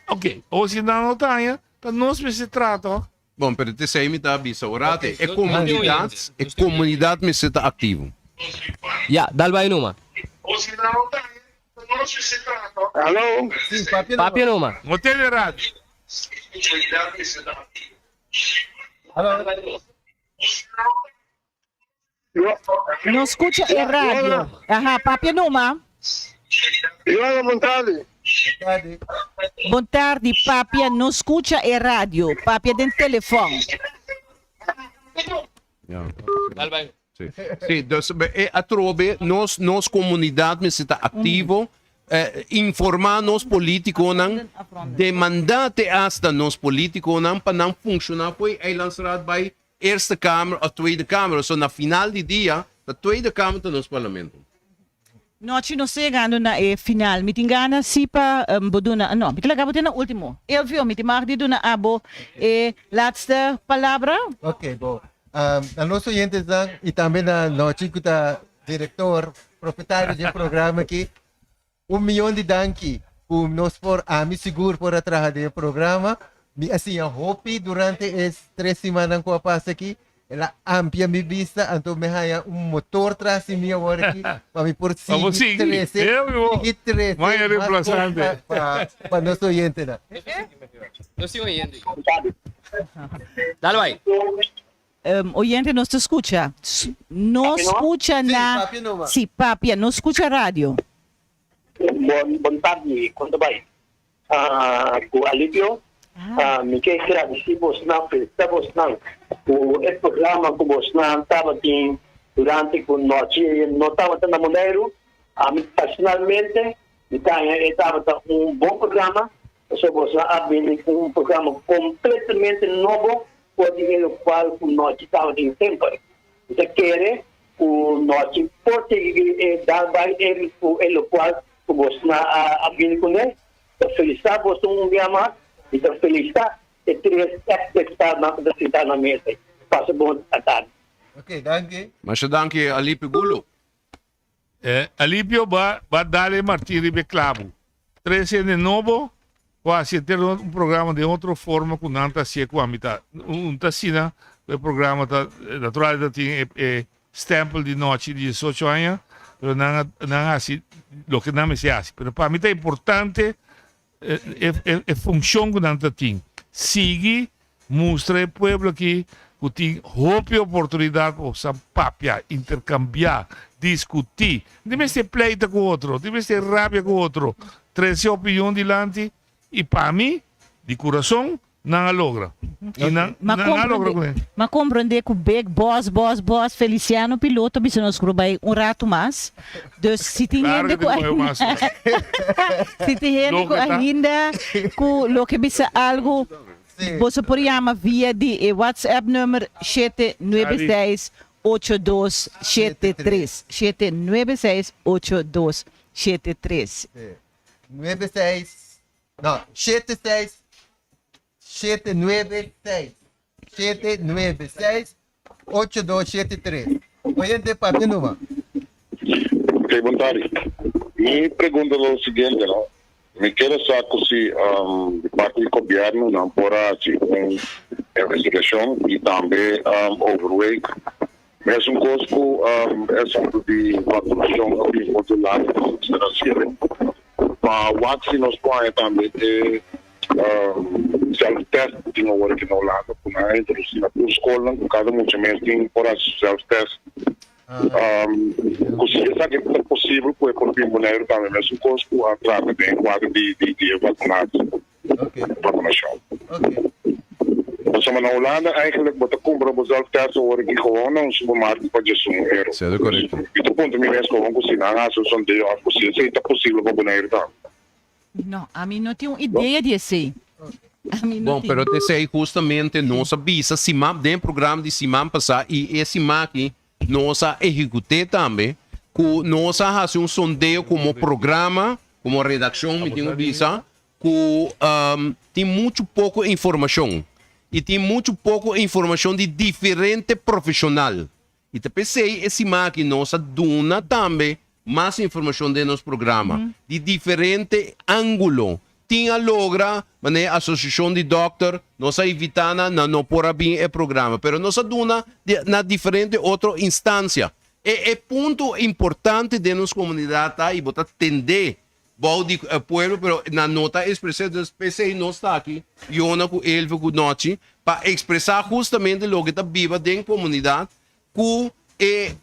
Ok, o si nan no ta haña, ta nos mester trata ho. Bon, pero t'esei mi ta bisa orate, e comunidad, e comunidad mester ta activo. Ya, dal bai numa. O si nan no ta haña, ta nos mester trata ho. Aló? Sí, papia numa. Papia numa. No tene radio. Aló? No skucha e radio. Aha, papia numa. Yola, bon tardi. Bon tardi, papia no skucha e radio, papia den telefòn. Sí, sí, dus e atrobe nos nos comunidad mester ta activo, eh, informa nos politiconan, demanda te hasta nos politiconan pa nan funciona fo'i Eilandsraad bai Eerste Kamer of Tweede Kamer, so na final di dia ta Tweede Kamer ta nos parlamento. Nochi nos ta yegando na e final. Mi tin gana si pa bo duna, no, mi ta laga bo te na ultimo. Elvio, mi tin mag di duna abo e laatste palabra? Ok, bo. Na nos oyentesnan y tambe na Nochi cu ta director, propietario di e programa aki, Un miyon di danki ku nos por, ami sigur por a traha den e programa. Mi a siña hopi durante e tres simannan ku a pasa aki. El a amplia mi bista, anto mi haña un motor tras di mi awor aki pa mi por Pa bo sigui sigui. trese, Eh, mi bo. sigui trese Maya mas kos reemplazante. pa, pa, pa nos oyentenan. Nos tin oyente. Dale bai. Oyente nos ta skucha. No skucha na. Sí, papia numa. Sí, papia, no skucha radio. Bon bon tardi, kon ta bai? Ku alivio mi ke gradisí bosnan, felisitá bosnan ku e programa ku bosnan tabatin durante ku nochi no tabata na Boneiru. Ami personalmente mi ta haña e tabata un bon programa pasobra bosnan a bini ku un programa kompletamente nobo For di e lokual ku nochi tabatin semper. Mi ta kere ku nochi por sigui e dal bai e ku e lokual ku bosnan a bini kuné. Ta felisá boso un bia mas i ta felisá e tres èks-deputadonan ku ta sintá na mesa. Pasa bon atardi. Ok, danki. Masha danki Alipio Gulo. Alipio ba ba dal e martin riba e klabu. Tres hende nobo. Por hasi henter un programa den otro forma ku nan ta hasié ku ami ta. Un ta asina ku e programa ta natural ta tin e e stempel di nochi di diesocho aña, pero nan a nan a hasi loke nan mester hasi. Pero pa mi ta importante e e e funshon ku nan ta tin. Sigui mustra e pueblo aki ku tin hopi oportunidat pa sa papia, interkambiá, diskutí. No tin mester pleita ku otro, no tin mester rabia ku otro. Trese opinion dilanti i pa mi, di kurason, nan a logra. I nan Ma nan a logra komprendé, kuné. ma komprendé ku Big Boss, Boss, Boss Feliciano Piloto bisa nos ku lo bai un ratu mas. Dus si tin Claro hende que ku tin bai mas. si tin hende ku Loke ta. ainda ku lo ke bisa algu, Boso por yama via di e WhatsApp number 796 8273. 796 8273. 96, no, 76, 796, 796, 8273. Oyente, papia numa. Ok, bon tardi. Mi pregunta ta lo siguiente, no? Mi kier sa cu si di parti di gobierno nan por a haci un investigacion y tambe overweeg mesun cos cu e asunto di vacunacion a bin for di lado di minister Asier pa wak si nos por haña tambe e self test cu tin awor aki na Hulanda cu nan a introduci na tur scolnan cu cada mucha mes tin por haci su self test. Ku si esaki ta posibel ku e por bin Boneiru tambe mesun kos ku a trata den kuadro di di e vakunasi, vakunashon. Pasobra na Hulanda eigenlijk bo ta kumpra bo zelf test awor aki gewoon na un supermarkt pa djes un euro. Sè ta korekto. Mi ta puntra mi mes gewoon ku si nan hasi un sondeo òf ku si esei ta posibel pa Boneiru tambe. No, ami no tin un idea di esei. Ami no Bon, tin. pero t'esei hustamente nos a bisa siman den e programa di siman pasá i e siman aki nos a ehekut'é tambe ku nos a hasi un sondeo komo programa, komo redakshon mi tin ku bisa, ku tin muchu poko informashon i tin muchu poko informashon di diferente profeshonal. I ta p'esei e siman aki nos a duna tambe mas informashon den nos programa di diferente ángulo. Tin a logra, manera e asosiashon di dòkter, nos a invitá nan, nan no por a bin e programa, pero nos a duna na diferente otro instansia. E e punto importante den nos komunidat ta, i bo ta tendé bou di e pueblo, pero nan no ta ekspresá, dus p'esei nos ta aki, Yona ku Elvio ku Nochi, pa ekspresá hustamente loke ta biba den komunidat ku e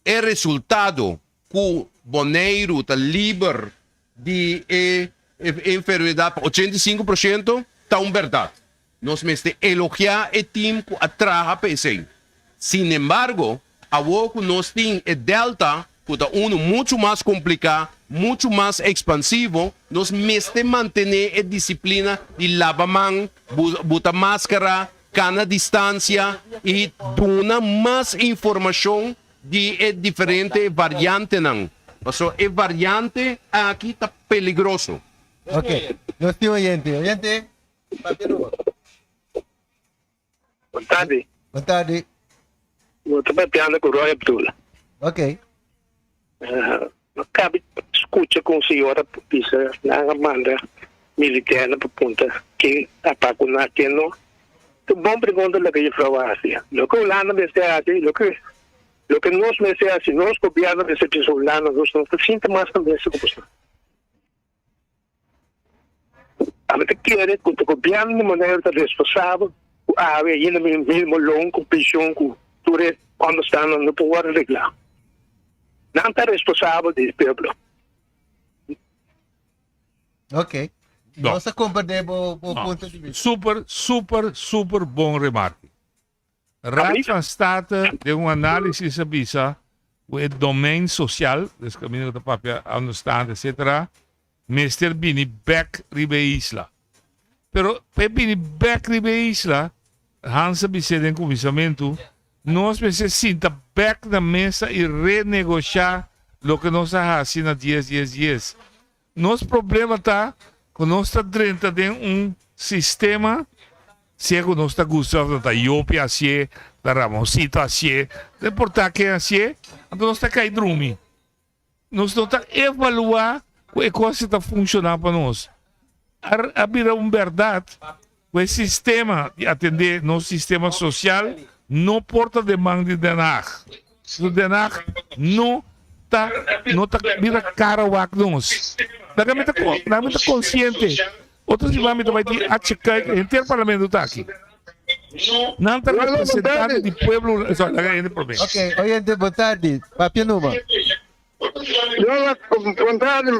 e resultado ku Boneiru ta liber di e enfermedat pa 85% ta un bèrdat. Nos mester elogiá e tim ku a traha pa esei. Sinembargo, awor ku nos tin e Delta, ku ta unu muchu mas kompliká, muchu mas ekspansivo, nos mester mantené e disiplina di laba man, buta máskara, kana distansia i duna mas informashon di e diferente variantenan, pasobra e variante aki ta peligroso. Ok, nos tin oyente. Oyente, papia nobo. Bon tardi. Bon tardi. Bo ta papiando ku Roy Abdul. Ok. No kabi skucha ku un señora bisa nan a manda militernan pa punta ken a vakuná ken no. Ta un bon pregunta loke jufrou a hasi. Loke Hulanda mester hasi, loke loke nos mester hasi, nos gobierno mester bisa Hulanda nos no ta sinta mas na mesa ku boso. Ami ta kere ku ta gobièrnu di Boneiru ta responsabel ku awe ainda mi mismo loon ku penshon ku tur e ònderstandnan no por wòrdu reglá. Nan ta responsabel di e pueblo. Ok. No. Nos a comprende bo, bo No. punto di vista. Super, super, super bon remarke. Raad van State den un análisis a bisa ku e domein sosial, des kaminda ku ta papia understand etcetera, mester bini bek riba e isla. Pero pa e bini bek riba e isla, Hans a bis'é den kuminsamentu, nos mester sinta bek na mesa i renegoshá loke nos a hasi na dies dies dies. Nos problema ta ku nos ta drenta den un sistema sea ku nos ta gusta òf no, ta Yopi hasié, ta Ramonsito hasié, no importá ken hasié, anto nos ta kai drumi. Nos no ta evaluá ku e kos ta funshoná pa nos. A bira un bèrdat ku e sistema di atendé nos sistema sosial no por ta den man di Den Haag. So Den Haag no ta no ta bira kara wak nos. Laga mi ta laga mi ta konsiente. Otro siman mi ta bai tin HK henter parlamento ta aki. Nan ta representante di pueblo. Sorry, laga hende promé. Ok, oyente, bon tardi. Papia numa. Bon tardi.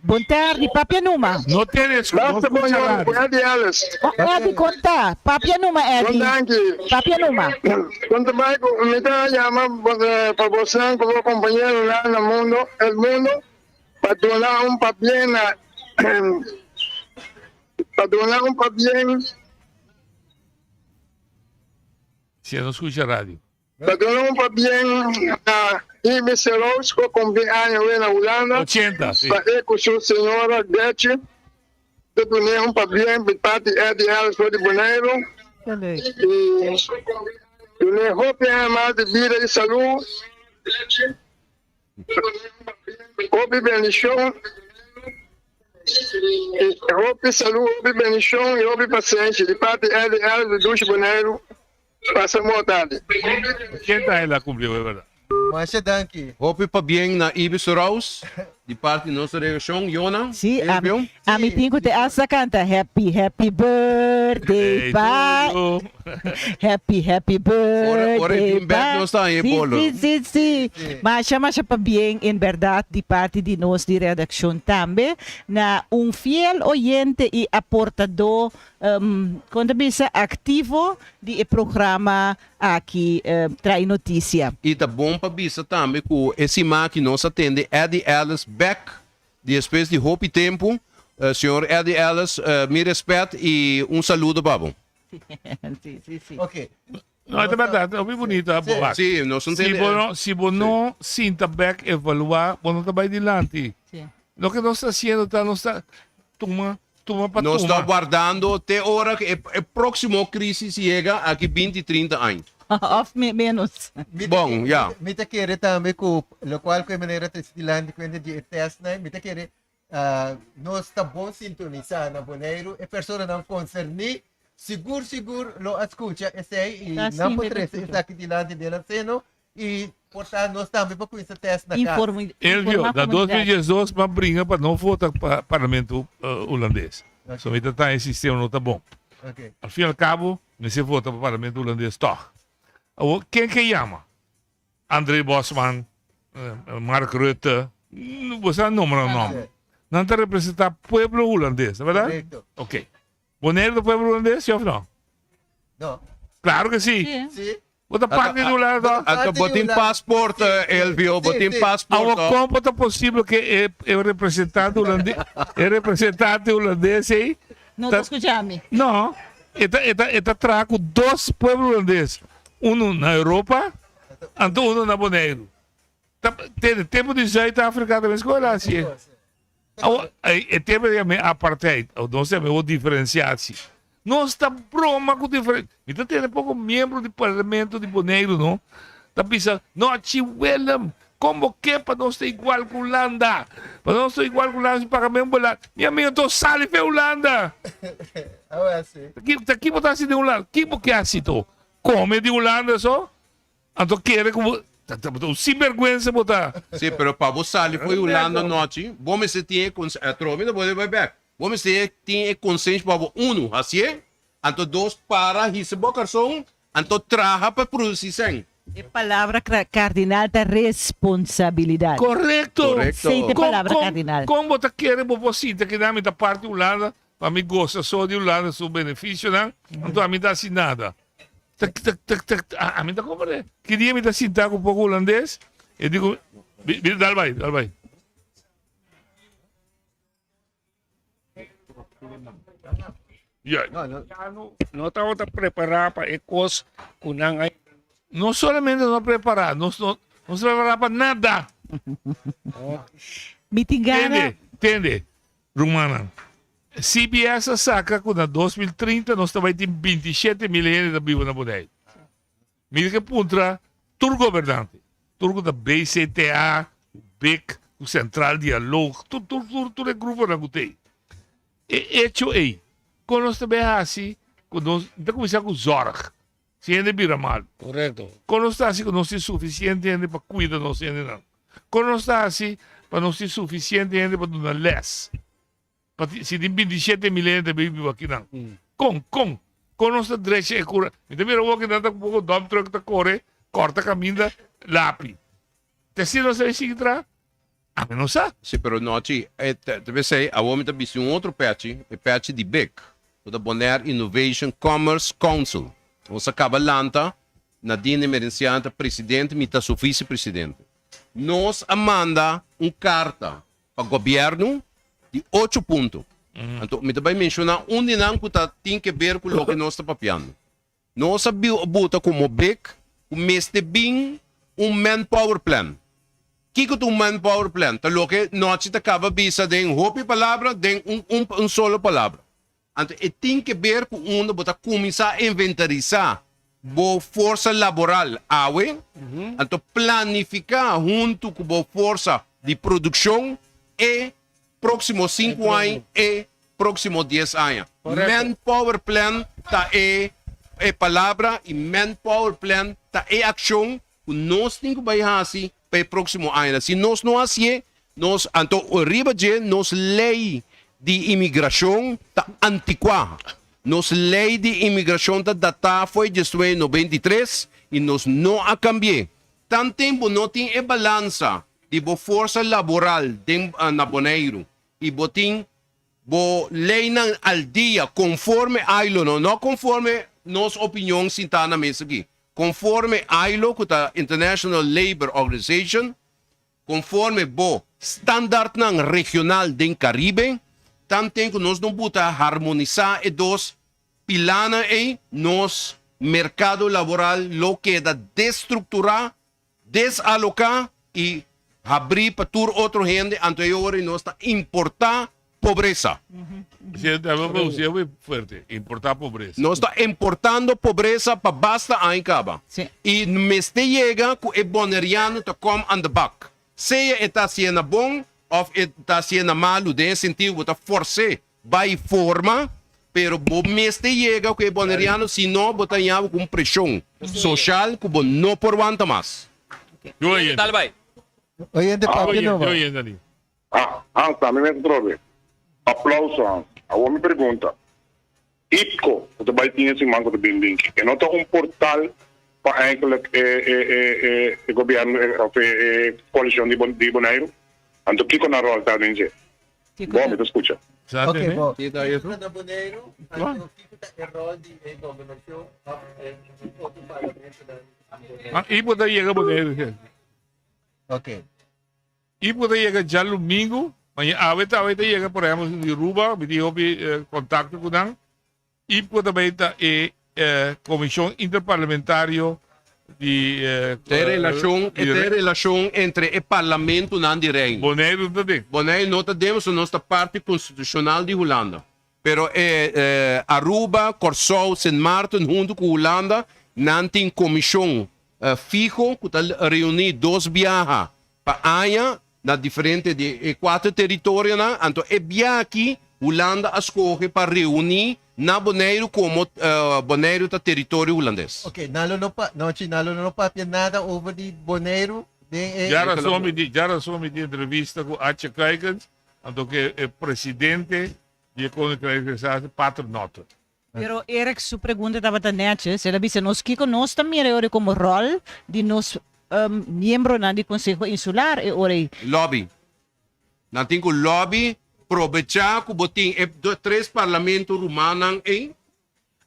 Bon tardi, papia numa. No tene no Basta bon scucha yon radio. ku Eddie Ellis. Oh, Eddie, konta. Papia numa, Bon Eddie. danki. Papia numa. Kon ta bai ku mi ta yama pa bosan ku bo kompañeronan na mundo, el mundo, pa duna un pabien na pa duna un pabien. Si e no scucha radio. Ta duna un pabien na Ibi Serous ku a kumpli aña awe na Hulanda. 80, si. Pa e ku su señora Gertje ta dun'é un pabien di parti Eddie Harris for di Boneiru i dun'é hopi aña mas di bida i salú, hopi bendishon i hopi salú, hopi bendishon i hopi pasenshi di parti Eddie Harris di Dushi Boneiru. Pasa un bon tardi. 80 el a cumpli hoy verdad. Masha danki. Hopi pabien na Ibis Rouse di parti nos redaccion Yona Sí, ami, Elvio. ami tin ku te hasta kanta Happy Happy Birthday Hey pa to you. Happy Happy Ora ora e Birthday bin bek pa nos ta haña e Sí, bolo. sí, sí, sí. Masha masha pabien en berdad di parti di nos di redaccion tambe na un fiel oyente y aportador Kon ta bisa aktivo di e programa aki Trae Noticia. I ta bon pa bisa tambe ku e siman aki nos a tende Eddie Ellis bek despues di hopi tempu. Señor Eddie Ellis, mi respet i un saludo pa bo. Sí, sí, sí. Ok. No, e ta berdad, hopi bunito a bo wak. Sí, nos no Si tende. bo no, si bo no sinta bek evalua, bo no ta bai dilanti. Sí. Loke nos ta haciendo ta nos ta tuma, tuma pa Nos ta tuma. wardando te ora ku e e próksimo krisis yega aki binti, trinta aña. Of me menos. Mi ta Bon, ke- ya. Mi ta kere tambe ku lokual ku e manera ta trese dilanti kuenta di e testnan, mi ta kere ah, nos ta bon sintonisá na Boneiru, e personanan konserní sigur sigur lo a skucha esei i Ta nan por sinti ta trese skucha. esaki dilanti den nan seno i por ta nos tambe por kuminsa test na kas. Informa, Elvio, informa na komunidat. 2012 m'a bringa pa no vota pa parlamento eh, hulandes. So mi ta ta e sistema no ta bon. Ok. Al fin y al cabo, mester vota pa parlamento hulandes tog. Awor, ken ke yama? André Bosman, Mark Rutte, bo sa nombra nan nomber. Nan ta representa pueblo hulandes, ta verdad? Correcto. Ok. Boneiru ta pueblo hulandes, si of no? No. Claro que si. Sí. Sí. Bo ta parti di Hulanda toch? Anto bo tin paspoort, Elvio, bo tin paspoort Awo toch? kon por ta posibel ke e e representante hulandes, e representante hulandes ei No ta skucha mi. No, e ta e ta e ta traha ku dos pueblo hulandes. Unu na Europa, anto unu na Boneiru. Ta tende tempu di Zuid-Afrika ta meskos el a hasi e. Awor, e tempu di yam'é apartheid, awor nos yam'é awor diferensiatie. Nos ta broma ku diferen, mi ta tende poko miembro di parlamento di Boneiru no, ta bisa, no Chi Willem, kon bo ke pa nos ta igual ku Hulanda? Pa nos ta igual ku Hulanda si paga men bola. Mi amigo anto sali fe Hulanda! Ta ki bo ta hasi den Hulanda? Ki bo ke hasi to? Come di Hulanda so? Anto kere ku bo ta ta un sinberguensa bo ta. Si, pero pa bo sali for di Hulanda nochi, bo mester tin e konsen, atrobe no bo debe bai bek. Bo mester tin e konsenshi pa bo, unu, hasié, anto dos, para hisa bo karson, anto traha pa produsí sèn. E palabra kardinal ta responsabilidat. Korekto! Korekto. Esei ta e Kon palabra kon kardinal. kon bo ta kere bo por sinti ki nan mi ta parti Hulanda pa mi gosa so di Hulanda su benefisionan, anto ami ta hasi nada. Ta ta ta ta a ami ta komprende. Ki dia mi ta sinta ku poko hulandes, e di ku mi, mi dal bai, dal bai. Ja. No, no, no tabata prepará pa e kos ku nan a. No solamente no prepará, nos no no se prepará pa nada. Mi tin gana. Tende, tende, rumannan. CBS a saka ku na 2030 nos ta bai tin 27 mil hende ta biba na Boneiru. Mi ke puntra tur gobernante, tur ku ta BCTA, big, ku Centraal Dialoog, tur tur tur tur e gruponan ku t'ei. E echo ei, kon nos ta bay hasi ku nos ta kuminsá ku zorg si hende bira malu? Korekto. Kon nos ta hasi ku nos tin sufisiente hende pa kuida nos hendenan? Kon nos ta hasi pa nos tin sufisiente hende pa duna lès? Pa si tin 27 mil hende ta bay biba akinan. Kon, kon? Kon nos ta drecha e kura? Mi ta mira awor kinan ta ku poko dump truck ta kore, kòrta kaminda, lapi. Te asina nos ta bay sigui traha? Ami no sa. Si, pero nochi, e ta p'esei awor mi ta bisti un otro pechi, e pechi di big, ku ta Bonaire Innovation Commerce Council. Nos a kaba lanta, Nadine Emerenciana ta presidente, mi ta su vicepresidente. Nos a manda un karta pa gobièrnu di ocho punto. Anto mi ta bai menshoná un di nan ku ta tin ke ber ku loke nos ta papiando. Nos a buta komo bek ku mester bin un manpower plan. Kiko ta un manpower plan? Ta loke Nochi ta kaba bisa den hopi palabra den un un un solo palabra. Anto e tin ke ber ku unda bo ta kuminsá inventarisá bo forsa laboral awe, anto planifiká huntu ku bo forsa di produkshon e Próximo sinku aña e próximo dies aña. Manpower plan ta e e palabra y manpower plan ta e accion cu nos tin cu bay haci pa e próximo añanan. Si nos no hacié, nos anto riba dje nos ley di inmigracion ta anticua. Nos ley di inmigracion ta data fo'i diesnuebe 93 y nos no a cambié. Tanten bo no tin e balansa di bo forsa laboral den na Boneiru i bo tin bo leinan al dia konforme ILO, no no konforme nos opinion sintá na mesa aki, konforme ILO ku ta International Labour Organization, konforme bo standaardnan regional den Karibe, tanten ku nos no buta harmonisá e dos Pilanan ei, nos merkado laboral lo keda destrukturá, desaloká i habrí pa tur otro hende, anto e ora nos ta importá pobresa. Nos ta importando pobresa pa basta aña kaba. I mester yega ku e boneriano ta kom aan de bak. Sea e ta hasié na bon òf e ta hasié na malu, den e sentido ku bo ta fors'é Bai forma, pero bo mester yega ku e boneriano, si no bo ta haña bo ku un preshon soshal ku bo no por wanta mas. Dal bai. Oyente papia no ba. Ah, Hans, ami mes atrobe. Aplauso, Hans. Awor mi pregunta, IPCO, ku ta bai tin e siman ku ta bin binki, e no ta un portal pa eigenlijk e e e e e gobièrnu òf e e koalishon di di Boneiru? Anto kiko nan ròl ta den dje? Bo, mi ta skucha. Ok, bo. Kiko ta na Boneiru, anto kiko ta e ròl di e gobernashon òf e otro parlamentonan di Boneiru? I bo ta yega Boneiru ke? Ok. I bo ta yega djalumingu, maña awe ta awe ta yega por ehempel di Aruba, mi tin hopi kontakto ku nan. IPCO ta bay ta e Comision Interparlamentario di. Ta e relacion, e ta e relacion entre e parlamentonan di Reino. Boneiru no ta den. Boneiru no ta den pasobra nos ta parti constitucional di Hulanda. Pero e Aruba, Corsou, Sint Maarten hunto cu Hulanda nan tin comision fiho cu ta reuni dos biaha pa aña na diferente di e kuater teritorionan, anto e bia aki Hulanda a skohe pa reuní na Boneiru komo Boneiru ta teritorio hulandes. Ok, nan lo no pa, nochi, nan lo no papia nada over di Boneiru den e. Ya rason mi di, ya rason mi di entrevista ku Atje Kuikens, anto ke e presidente di e Koninkrijk Realisatie, Paternotte. Pero Eric su pregunta tabata netjes. El a bisa nos kiko nos ta mira e ora ei komo ròl di nos miembronan di Konseho Insular e ora ei. Lobby. Nan tin ku lobby, probechá ku bo tin e tres parlamento rumannan ei,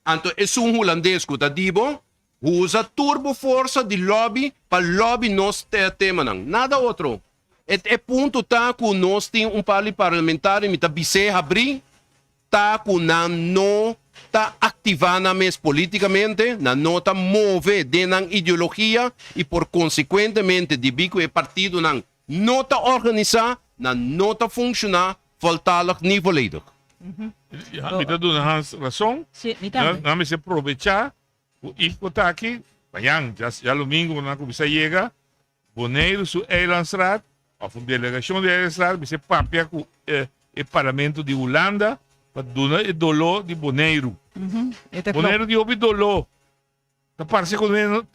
anto esun hulandes ku ta di bo, usa tur bo forsa di lobby pa lobby nos temanan. Nada otro. E e punto ta ku nos tin un par di parlamentario, mi ta bis'é habrí, ta ku nan no ta aktivá nan mes polítikamente, nan no ta move den nan ideologia i por konsekuentemente debí ku e partidonan no ta organisá, nan no ta funshoná voltalig ni volledig. Ja, mi ta duna Hans rason. Sí, mi tambe. Nan mester probechá ku IFCO ta aki. Mañan, djalumingu, nan kuminsá yega. Boneiru su Eilandsraad of un delegacion di Eilandsraad mester papia cu e parlamento di Hulanda. pa duna e doló di Boneiru. E ta klopt. Boneiru tin hopi doló. Ta parse ku no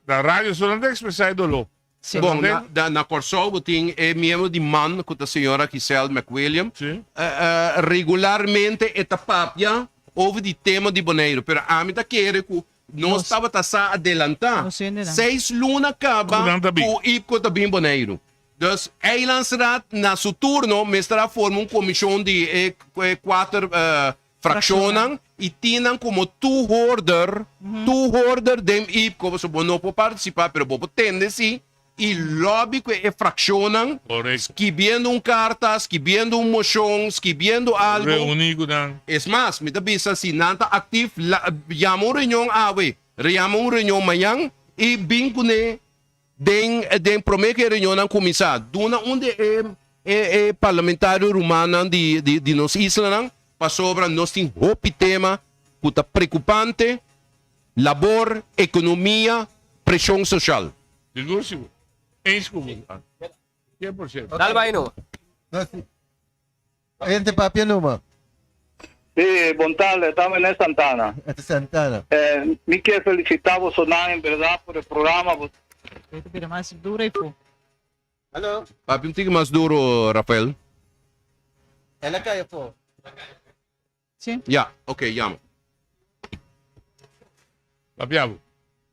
na radio so nan ta ekspresá e doló. Sí. Bon, na, na, na Kòrsou bo tin e miembro di man ku ta señora Giselle McWilliam. Sí. Regularmente e ta papia over di tema di Boneiru, pero ami ta kere ku nos tabata sa adelantá Nos hendenan. seis luna Ku kaba nan ta bin. ku IPKO ta bin Boneiru. Dus Eilandsraad na su turno mester a forma un komishon di e kuater frakshonnan i tin nan komo toehoorder, toehoorder den IPKO, pasobra bo no por partisipá pero bo por tende si i lobby ku e frakshonnan skibiendo un karta, skibiendo un moshon, skibiendo algu. Reuní ku nan. Es mas, mi ta bisa si nan ta aktif, yama un reunion awe, yama un reunion mañan i bin kuné Den den prome ku e reunionnan kuminsá, duna un di e e e parlamentario rumannan di di di nos islanan, pasobra nos tin hopi tema ku ta preokupante, labor, ekonomia, preshon soshal. Sigur sigur. Eens ku bo. 100%. Dal bai no. No, si. Gente papia numa. Sí, bon tarde, ta Meneer Santana. Esta Santana. Eh, mi kier felicita bosonan en verdad por e programa. Bo... Esta bira mas duro y fu. Hallo. Papia un tiki mas duro, Rafael. El a cai afo. Sí. Ya, ok, yama. Papia bo.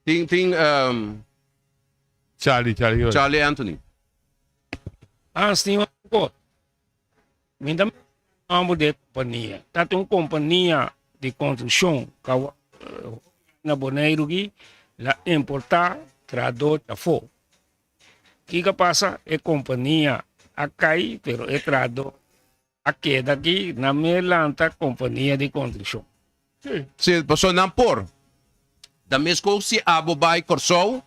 Tin, tin, um, Charlie, Charlie. Charlie Anthony. Hans tin un kos. Mi ta nomber di e kompania. Ta tin un kompania di konstrukshon ka na Boneiru aki la importá trahadó di afó. Kiko a pasa? E kompania a kai pero e trahadó a keda aki nan me lanta kompania di konstrukshon. Si, pasobra nan por. Ta meskos si abo bai Kòrsou,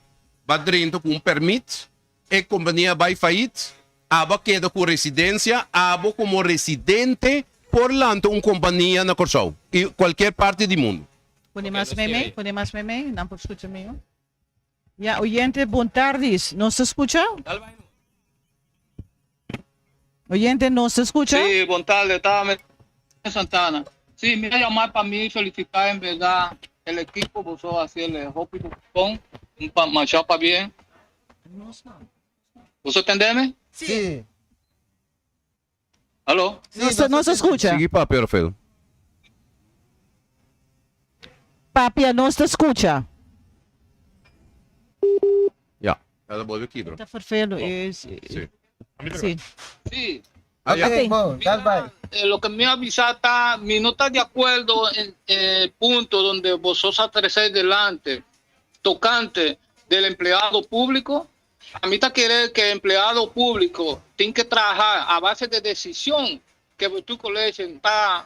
ba drenta ku un pèrmit, e kompania bai fayit, abo a keda ku residensia, abo komo residente por lanta un kompania na Kòrsou i kualkier parti di mundu. Pone mas meimei, pone mas meimei, nan por skucha mihó. Ya, oyente, bon tardis. Nos ta skucha? Oyente, nos ta skucha? Sí, bon tarde, ta Santana. Sí, mi a llamar pa mi felicitar en verdad el equipo, boso haci el hopi bon, un pa masha pa bien. Boso tendeme? Sí. Aló? Sí, Nos ta, nos ta skucha. Sigui papia, Rafael. Papia, nos ta skucha. Ya, el a bolbe kibra. Ta fervelo, es. Sí. Sí. Sí. Ah, ya. Ok, bon, dal bai. Eh, lo que mi a bisa ta, mi no ta de acuerdo en el punto donde vosotros a trece delante tocante del empleado público. Ami ta kere ke empleado públiko tin ke traha a base de desishon ke Bestuurcollege ta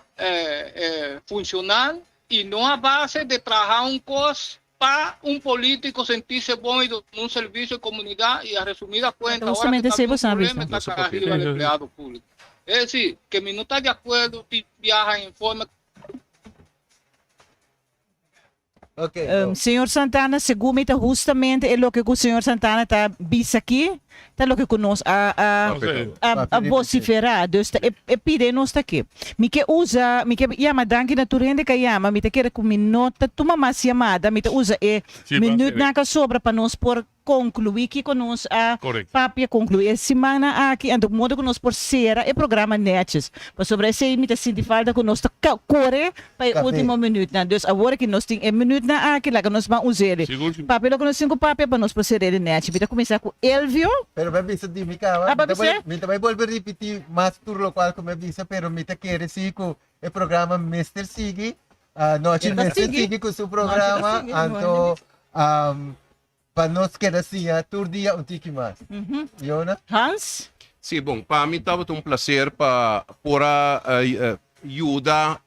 funshonal i no a base de traha un kos pa un polítiko sentirse bon i duna un servisio e komunidat i a resumida kuenta ora ke ta bin un problema e ta kara riba el empleado públiko. Es desi ke mi no ta di akuerdo tin biaha en forma. Ok, go. Señor Santana, segun mi ta justamente e loke ku señor Santana ta bisa aki, ta loke ku nos a a a a vociferá. Dus ta e e pide nos ta aki. Mi ke usa, mi ke yama danki na tur hende ku a yama, mi ta kere ku mi no ta tuma mas yamada, mi ta usa e minütnan ku a sobra pa nos por Conclui kico nos a papia conclui e simannan aki anto modo cu nos por cera e programa netjes pasobra esey mi ta sinti falta cu nos ta core pa e ultimo minuutnan dus awor aki nos tin e minuutnan aki laga nos ban us'e papia loke nos tin cu papia pa nos por cer'e netjes mi ta cuminsa cu Elvio. Pero mi a bisa di mi caba Ah, pa bisa? mi ta bay bolbe ripiti mas tur locual cu mi a bisa pero mi ta kere si cu e programa mester sigui Nochi mester sigui cu su programa anto Pa nos keda siña tur dia un tiki mas. Yona? Hans? Sí, bon, pa mi tabata un placer pa por a yuda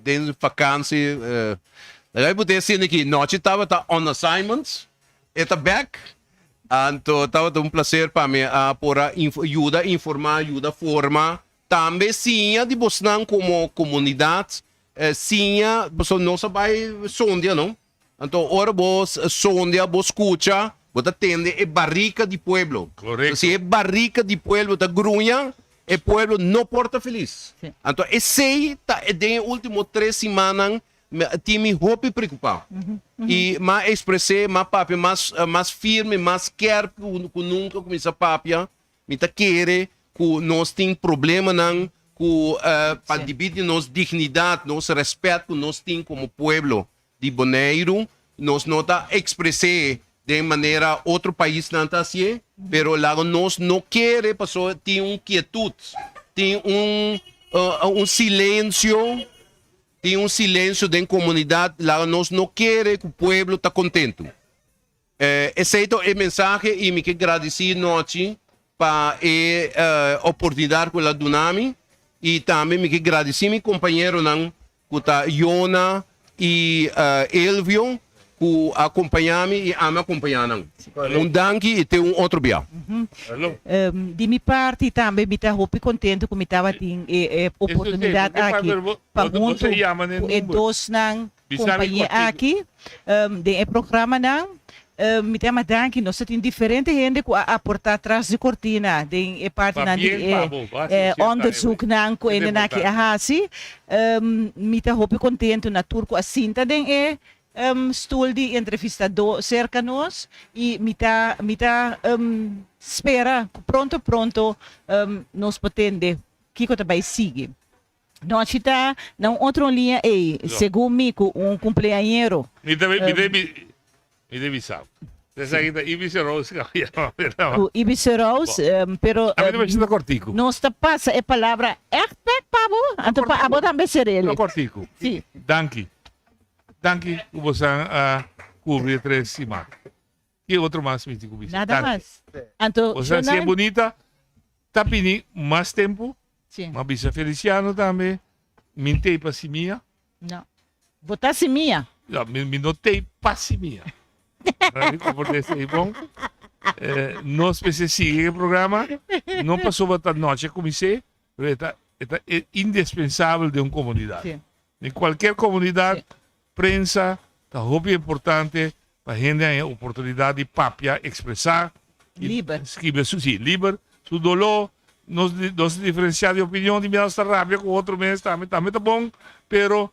den vakantie. Laga mi put'e asina aki, Nochi tabata on assignment, e ta bek, anto tabata un placer pa mi a por a yuda informa, yuda forma, tambe siña di bosnan como comunidad, siña, pasobra nos a bai sondia, no? Anto ora bo sondia, bo scucha, bo ta tende e barrica di pueblo. Correcto. Si e barrica di pueblo ta gruña, E pueblo no por ta felis. Anto esei ta den e ultimo tres simannan tin mi hopi preocupa. Y m'a expres'é, m'a papia mas mas firme, mas skerp cu nunca cuminsa papia. Mi ta kere cu nos tin problemanan cu pa debí di nos dignidad, nos respet cu nos tin como pueblo di Boneiru, nos no ta expres'é den manera otro paisnan ta hacié, pero laga nos no kere pasobra tin un quietud, tin un un silencio, tin un silencio den comunidad, laga nos no kere cu pueblo ta contento. Esey ta e mensahe y mi ke gradici nochi pa e oportunidad cu el a duna mi y tambe mi ke gradici mi compañeronan cu ta Yona y Elvio cu a compaña mi y ami a compaña nan. Un danki y te un otro bia. Di mi parti tambe mi ta hopi contento cu mi tabatin e oportunidad aki pa hunto cu e dosnan Compañía aki den e programanan. Mi ta yama danki. Nos ta tin diferente hende ku a aportá tras di kortina den e partinan di e onderzoeknan ku hendenan aki a hasi. Mi ta hopi kontentu na tur ku a sinta den e stul di entrevistadó serka nos i mi ta mi ta spera ku pronto pronto nos por tende kiko ta bai sigui. Nochi ta na un otro liña ey, segun mi cu un cumpleañero. Mi ta mi ta mi ta bisa. Esaki ta Ibis Rose ka mi yama mi ta. Cu Ibis Rose, pero A mi ta bisa ta cortico. Nos ta pasa e palabra echt bek pa bo, anto pa abo tambe serele. Ta cortico. Si. Danki. Danki cu bosan a cubri e tres siman. Ki otro mas mi tin cu bisa? Nada mas. Anto, Bosan si e bunita ta bini mas tempo. Sí. Ma bisa Feliciano tambe, mi n'tei pa simia. No. Bo ta simia. No, mi, mi no tei pa simia. Mi comprende esei bon. Eh, nos mester sigui e programa, no pasobra ta nochi a cumins'é, pero e ta, e ta indispensabel den un comunidad. Sí. Den cualkier comunidad, Sí. Prensa ta hopi importante pa hende haña oportunidad di papia, expresa y Liber. skibi su, si, liber, su doló. Nos, nos ta diferencia di opinion, di nos ta rabia cu otro mes tambe, tambe ta bon, pero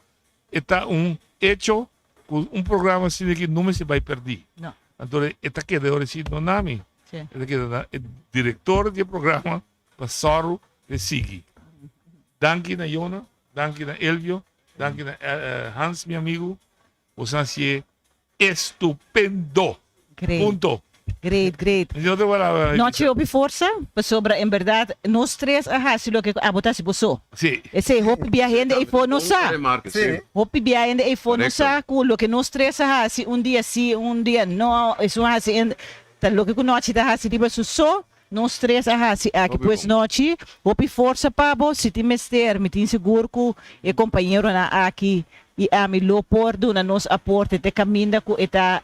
e ta un hecho cu un programa asina aki no mester bay perdi. No. Anto e ta keda ora si no na mi, Si. e ta keda na e director di e programa pa sòru pa e sigui. Danki na Yona, danki na Elvio. Danki na Hans mi amigu, boso a hacié estupendo. Great. Punto. Great, great. Mi tin otro palabra. Nochi hopi forsa, pasobra en berdad nos tres a haci loke abo ta haci bo so. Sí. Esey hopi bia hende eyfo no sa. Sí. Hopi bia hende eyfo no Correcto. sa cu loke nos tres a haci un dia si, un dia no, esun a haci en, ta loke cu Nochi ta haci riba su so. Nos tres a haci aki pues nochi. Hopi forsa pa bo, si tin mester. Mi tin sigur cu e compañeronan aki y ami lo por duna nos aporte te caminda cu e ta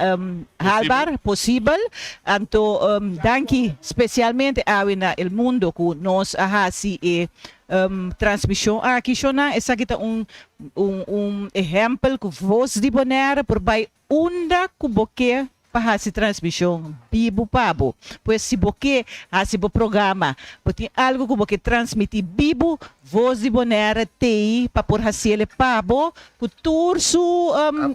haalbaar, posibel. Anto danki specialmente awe na El Mundo cu nos a haci e transmision aki. Shona, esaki ta un un ehempel cu Voz di Bonaire por bay Unda ku bo ke pa hasi transmishon bibu pa bo. Pues si bo ke hasi bo programa, bo tin algu ku bo ke transmití bibu, Voz di Bonaire t'ei pa por hasiel e pa bo ku tur su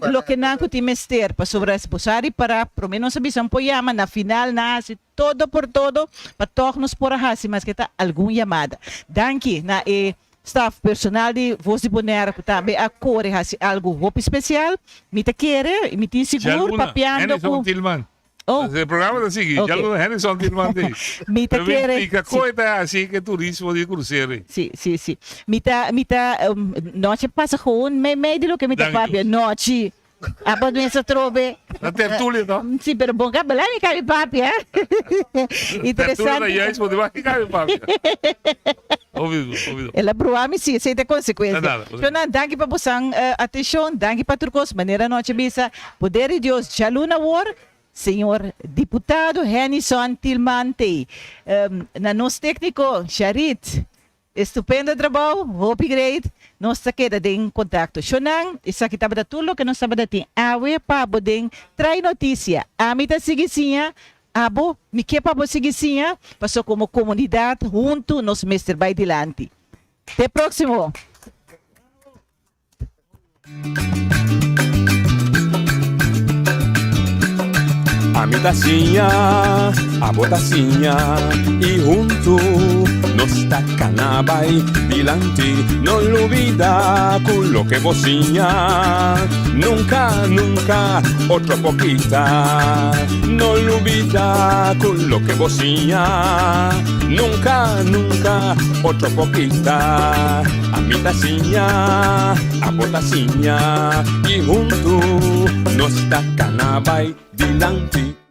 lokenan ku tin mester. Pasobra si bo sa ripará, promé nos a bisa un por yama, na final nan a hasi todo por todo pa tòg nos por a hasi maske ta algun yamada. Danki na e Staf personal di Voz di Bonaire ku tambe a kore hasi algu hopi spesial. Mi ta kere i mi tin sigur Djaluna, papiando ku. Hennyson Tilman. Oh. E programa ta sigui. Ok. Djaluna Hennyson Tilman ta ei. Mi ta Pero mi kere. explica Si. kon e ta hasi ku e turismo di krusero ei. Si, si, si. Mi ta, mi ta, nochi a pasa gewoon meimei di loke mi ta Danki. papia. Nochi. Abo mes atrobe. Na tertulia no? Si, pero bon ka bela mi kabi papia. Tertulia Interesante. na juist, bo diba ki kabi papia. Obido, obido. El a brua mi si, esei ta e consecuencia. Nada, Shonnan, danki pa bosan atencion, danki pa tur cos. Manera nochi bisa, poder di Dios djaluna awor, Señor Diputado Hennyson Tilman tei. Na nos tecnico, Sharit. Estupendo trabou, hopi great, nos ta keda den contacto. Shonan, esaki tabata tur loke nos tabata tin awe pa bo den Trae Noticia. Ami ta sigui siña. Abo, mi ke pa bo sigui siña, paso komo komunidat huntu nos mester bai dilanti. Te próksimo! Ami ta siña, abo ta siña, i huntu nos ta kana bai dilanti. No lubida ku loke bo siña nunka, nunka otro por kita. No lubida ku loke bo siña nunka, nunka otro por kita. Ami ta siña, abo ta siña, i huntu nos ta kana bai dilanti.